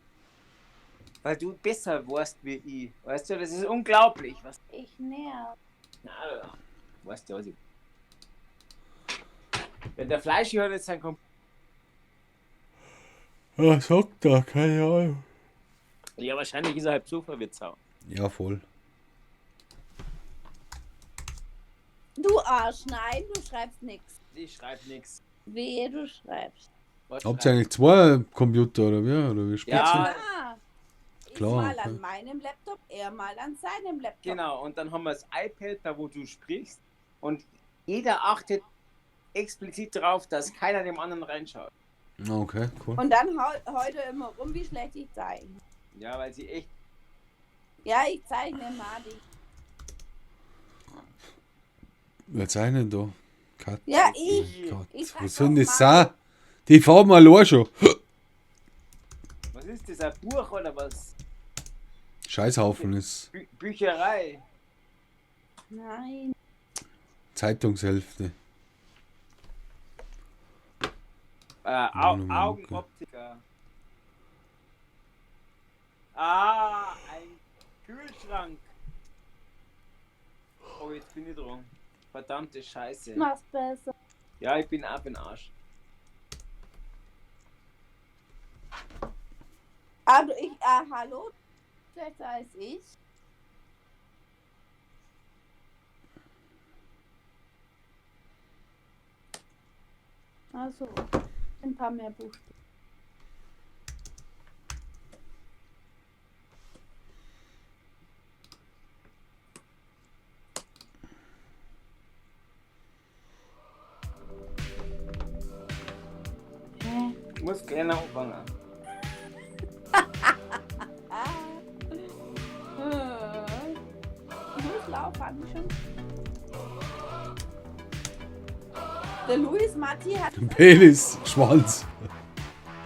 Weil du besser warst wie ich. Weißt du, das ist unglaublich. Was? Ich nerv. Na, weißt du, was ich. Wenn der Fleisch hat jetzt sein Computer. Was sagt da? Keine Ahnung. Ja, wahrscheinlich ist er halb so verwitzau. Ja, voll. Du Arsch, nein, du schreibst nichts. Ich schreib nix. Wehe, du schreibst. Was Habt ihr schreib- eigentlich zwei Computer oder wie? Oder wie spielt's Ja. ihr? Ah, ich Klar, mal okay. an meinem Laptop, er mal an seinem Laptop. Genau, und dann haben wir das iPad, da wo du sprichst. Und jeder achtet explizit darauf, dass keiner dem anderen reinschaut. Okay, cool. Und dann heute immer rum, wie schlecht ich zeichne. Ja, weil sie echt. Ja, ich zeichne madig. Wer zeichnet da? Kat. Ja, ich. Gott, Ich sag was soll denn doch das sein? Die Farben allein schon. Was ist das? Ein Buch oder was? Scheißhaufen ist Bücherei. Nein. Zeitungshälfte. Au Mann, oh Mann, Augenoptiker. Ah, ein Kühlschrank. Oh, jetzt bin ich dran. Verdammte Scheiße. Mach's besser. Ja, ich bin ab in Arsch. Aber ich, hallo? Schlechter als ich. Also, ein paar mehr Buchstaben. Hä? Ich muss kleiner anfangen. Ah. So schlau fand ich schon. Der Luis Matti hat. Penis, Schwanz.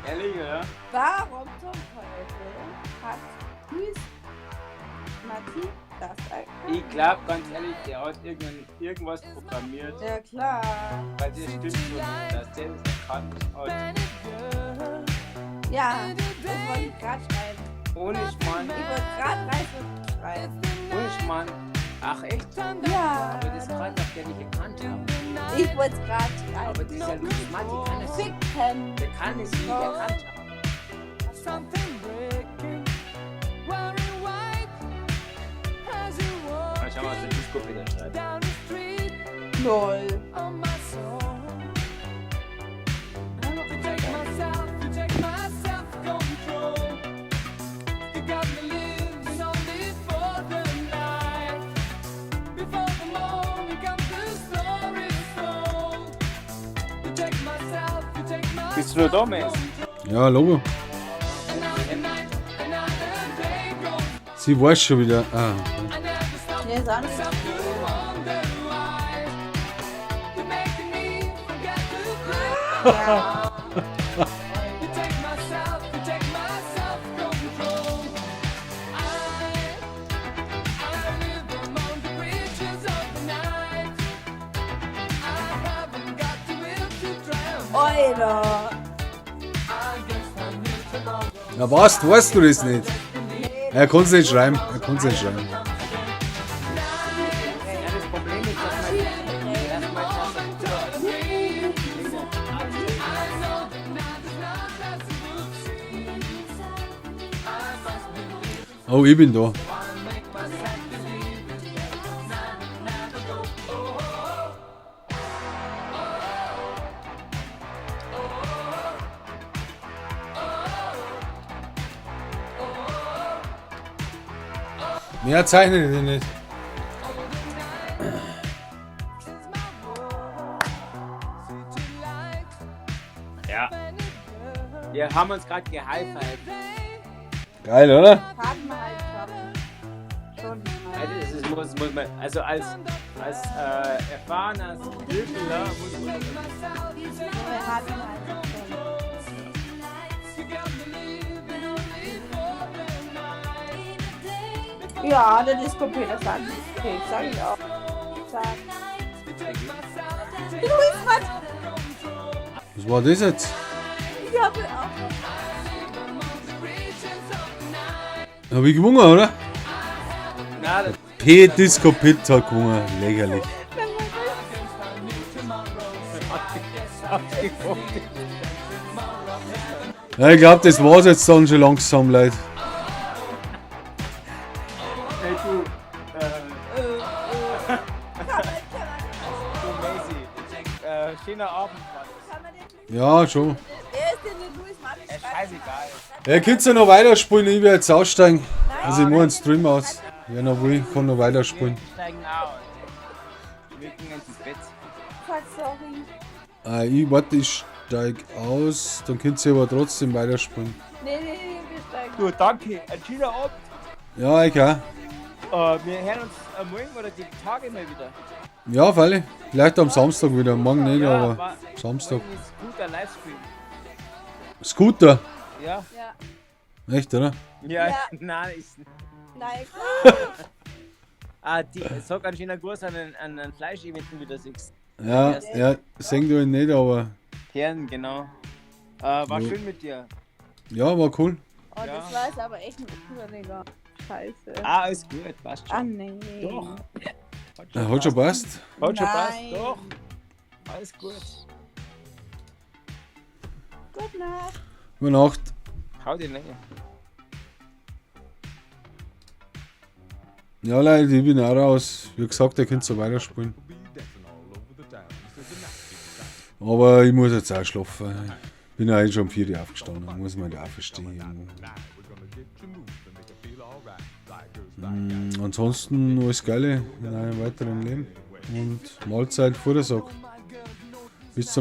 Ehrlich, oder? Warum zum Teufel? sie das erkannt. Ich glaube ganz ehrlich, der hat irgendwas programmiert, Ja, klar. weil das stimmt schon, dass der das erkannt hat. Ja, das wollte ich gerade schreiben. Ohne Schmarrn, Ich wollte gerade schreiben. ohne Schmarrn. Ach echt? Ja. Aber das kann doch der nicht erkannt haben. Ich wollte es gerade Aber schreiben. das ist ja Luis Matti, kann es Ficken. Der kann es nicht erkannt haben. Mal schauen, was der Disco wieder schreibt. Lol. Bist du nur da, Mess? Ja, Logo. Sie weiß schon wieder. Ah, okay. Nee, ist auch nicht. Ja. Alter. Na was, weißt du das nicht? Er konnte es nicht schreiben. Er konnte es nicht schreiben. Ja, das Problem ist, dass man Tastatur. Oh, ich bin da. Mehr zeichne ich nicht. Ja. Wir haben uns gerade gehighfived. Geil, oder? Hat man halt schon. Schon. Also, das ist, muss man, also als erfahrener Scribbler muss man. Wir hatten halt schon. Ja, der Disco Peter sagt, okay, sag ich auch. Sag. Luis, was? Was war das jetzt? Ich habe auch. Hab ich gewonnen, oder? Na, das P Disco Pit hat gewonnen. Lächerlich. Ja, ich glaube, das war's jetzt dann schon langsam, Leute. Hey, du. Du Macy. Schöner Abend war das. Ja, schon. Wer ist denn der Luis Martin? Ist scheißegal. Ja, könnt ihr noch weiterspielen, ich werde jetzt aussteigen. Also ich mache einen Stream aus. Wer noch will, kann noch weiterspielen. Wir steigen aus. Wir gehen ins Bett. Fuck, sorry. Ich warte, ich steig aus, dann könnt ihr aber trotzdem weiterspielen. Nee, nee, nee, wir steigen. Du, danke. Ein schöner Abend. Ja, ich auch. Wir hören uns morgen oder die Tage mal wieder. Ja, freilich. Vielleicht am Samstag wieder. Morgen nicht, Ja, aber Samstag. Morgen ist guter Livestream. Scooter. Ja? Ja. Echt, oder? Ja, Ja. nein, ist. Nein, klar. Ah, die, sag einen schönen Gruß an den Fleisch-Event, wie du siehst. Ja, ja, sehen du ihn nicht, aber Herren, genau. War Jo. schön mit dir. ja, war cool. Oh, das war jetzt aber echt ein cooler Digga. Scheiße. Ah, alles gut, passt schon. Ah, nee. Doch. Ja, hat schon passt. Hat schon passt, Nein. doch. Alles gut. Gute Nacht. Gute Nacht. Hau dir rein. Ja, Leute, ich bin auch raus. Wie gesagt, ihr könnt so weiterspielen. Aber ich muss jetzt auch schlafen. Bin ja eigentlich schon um 4 Uhr aufgestanden, muss man ja auch verstehen. Ansonsten alles Geile in eurem weiteren Leben. Und Mahlzeit, Futtersack. Bis zum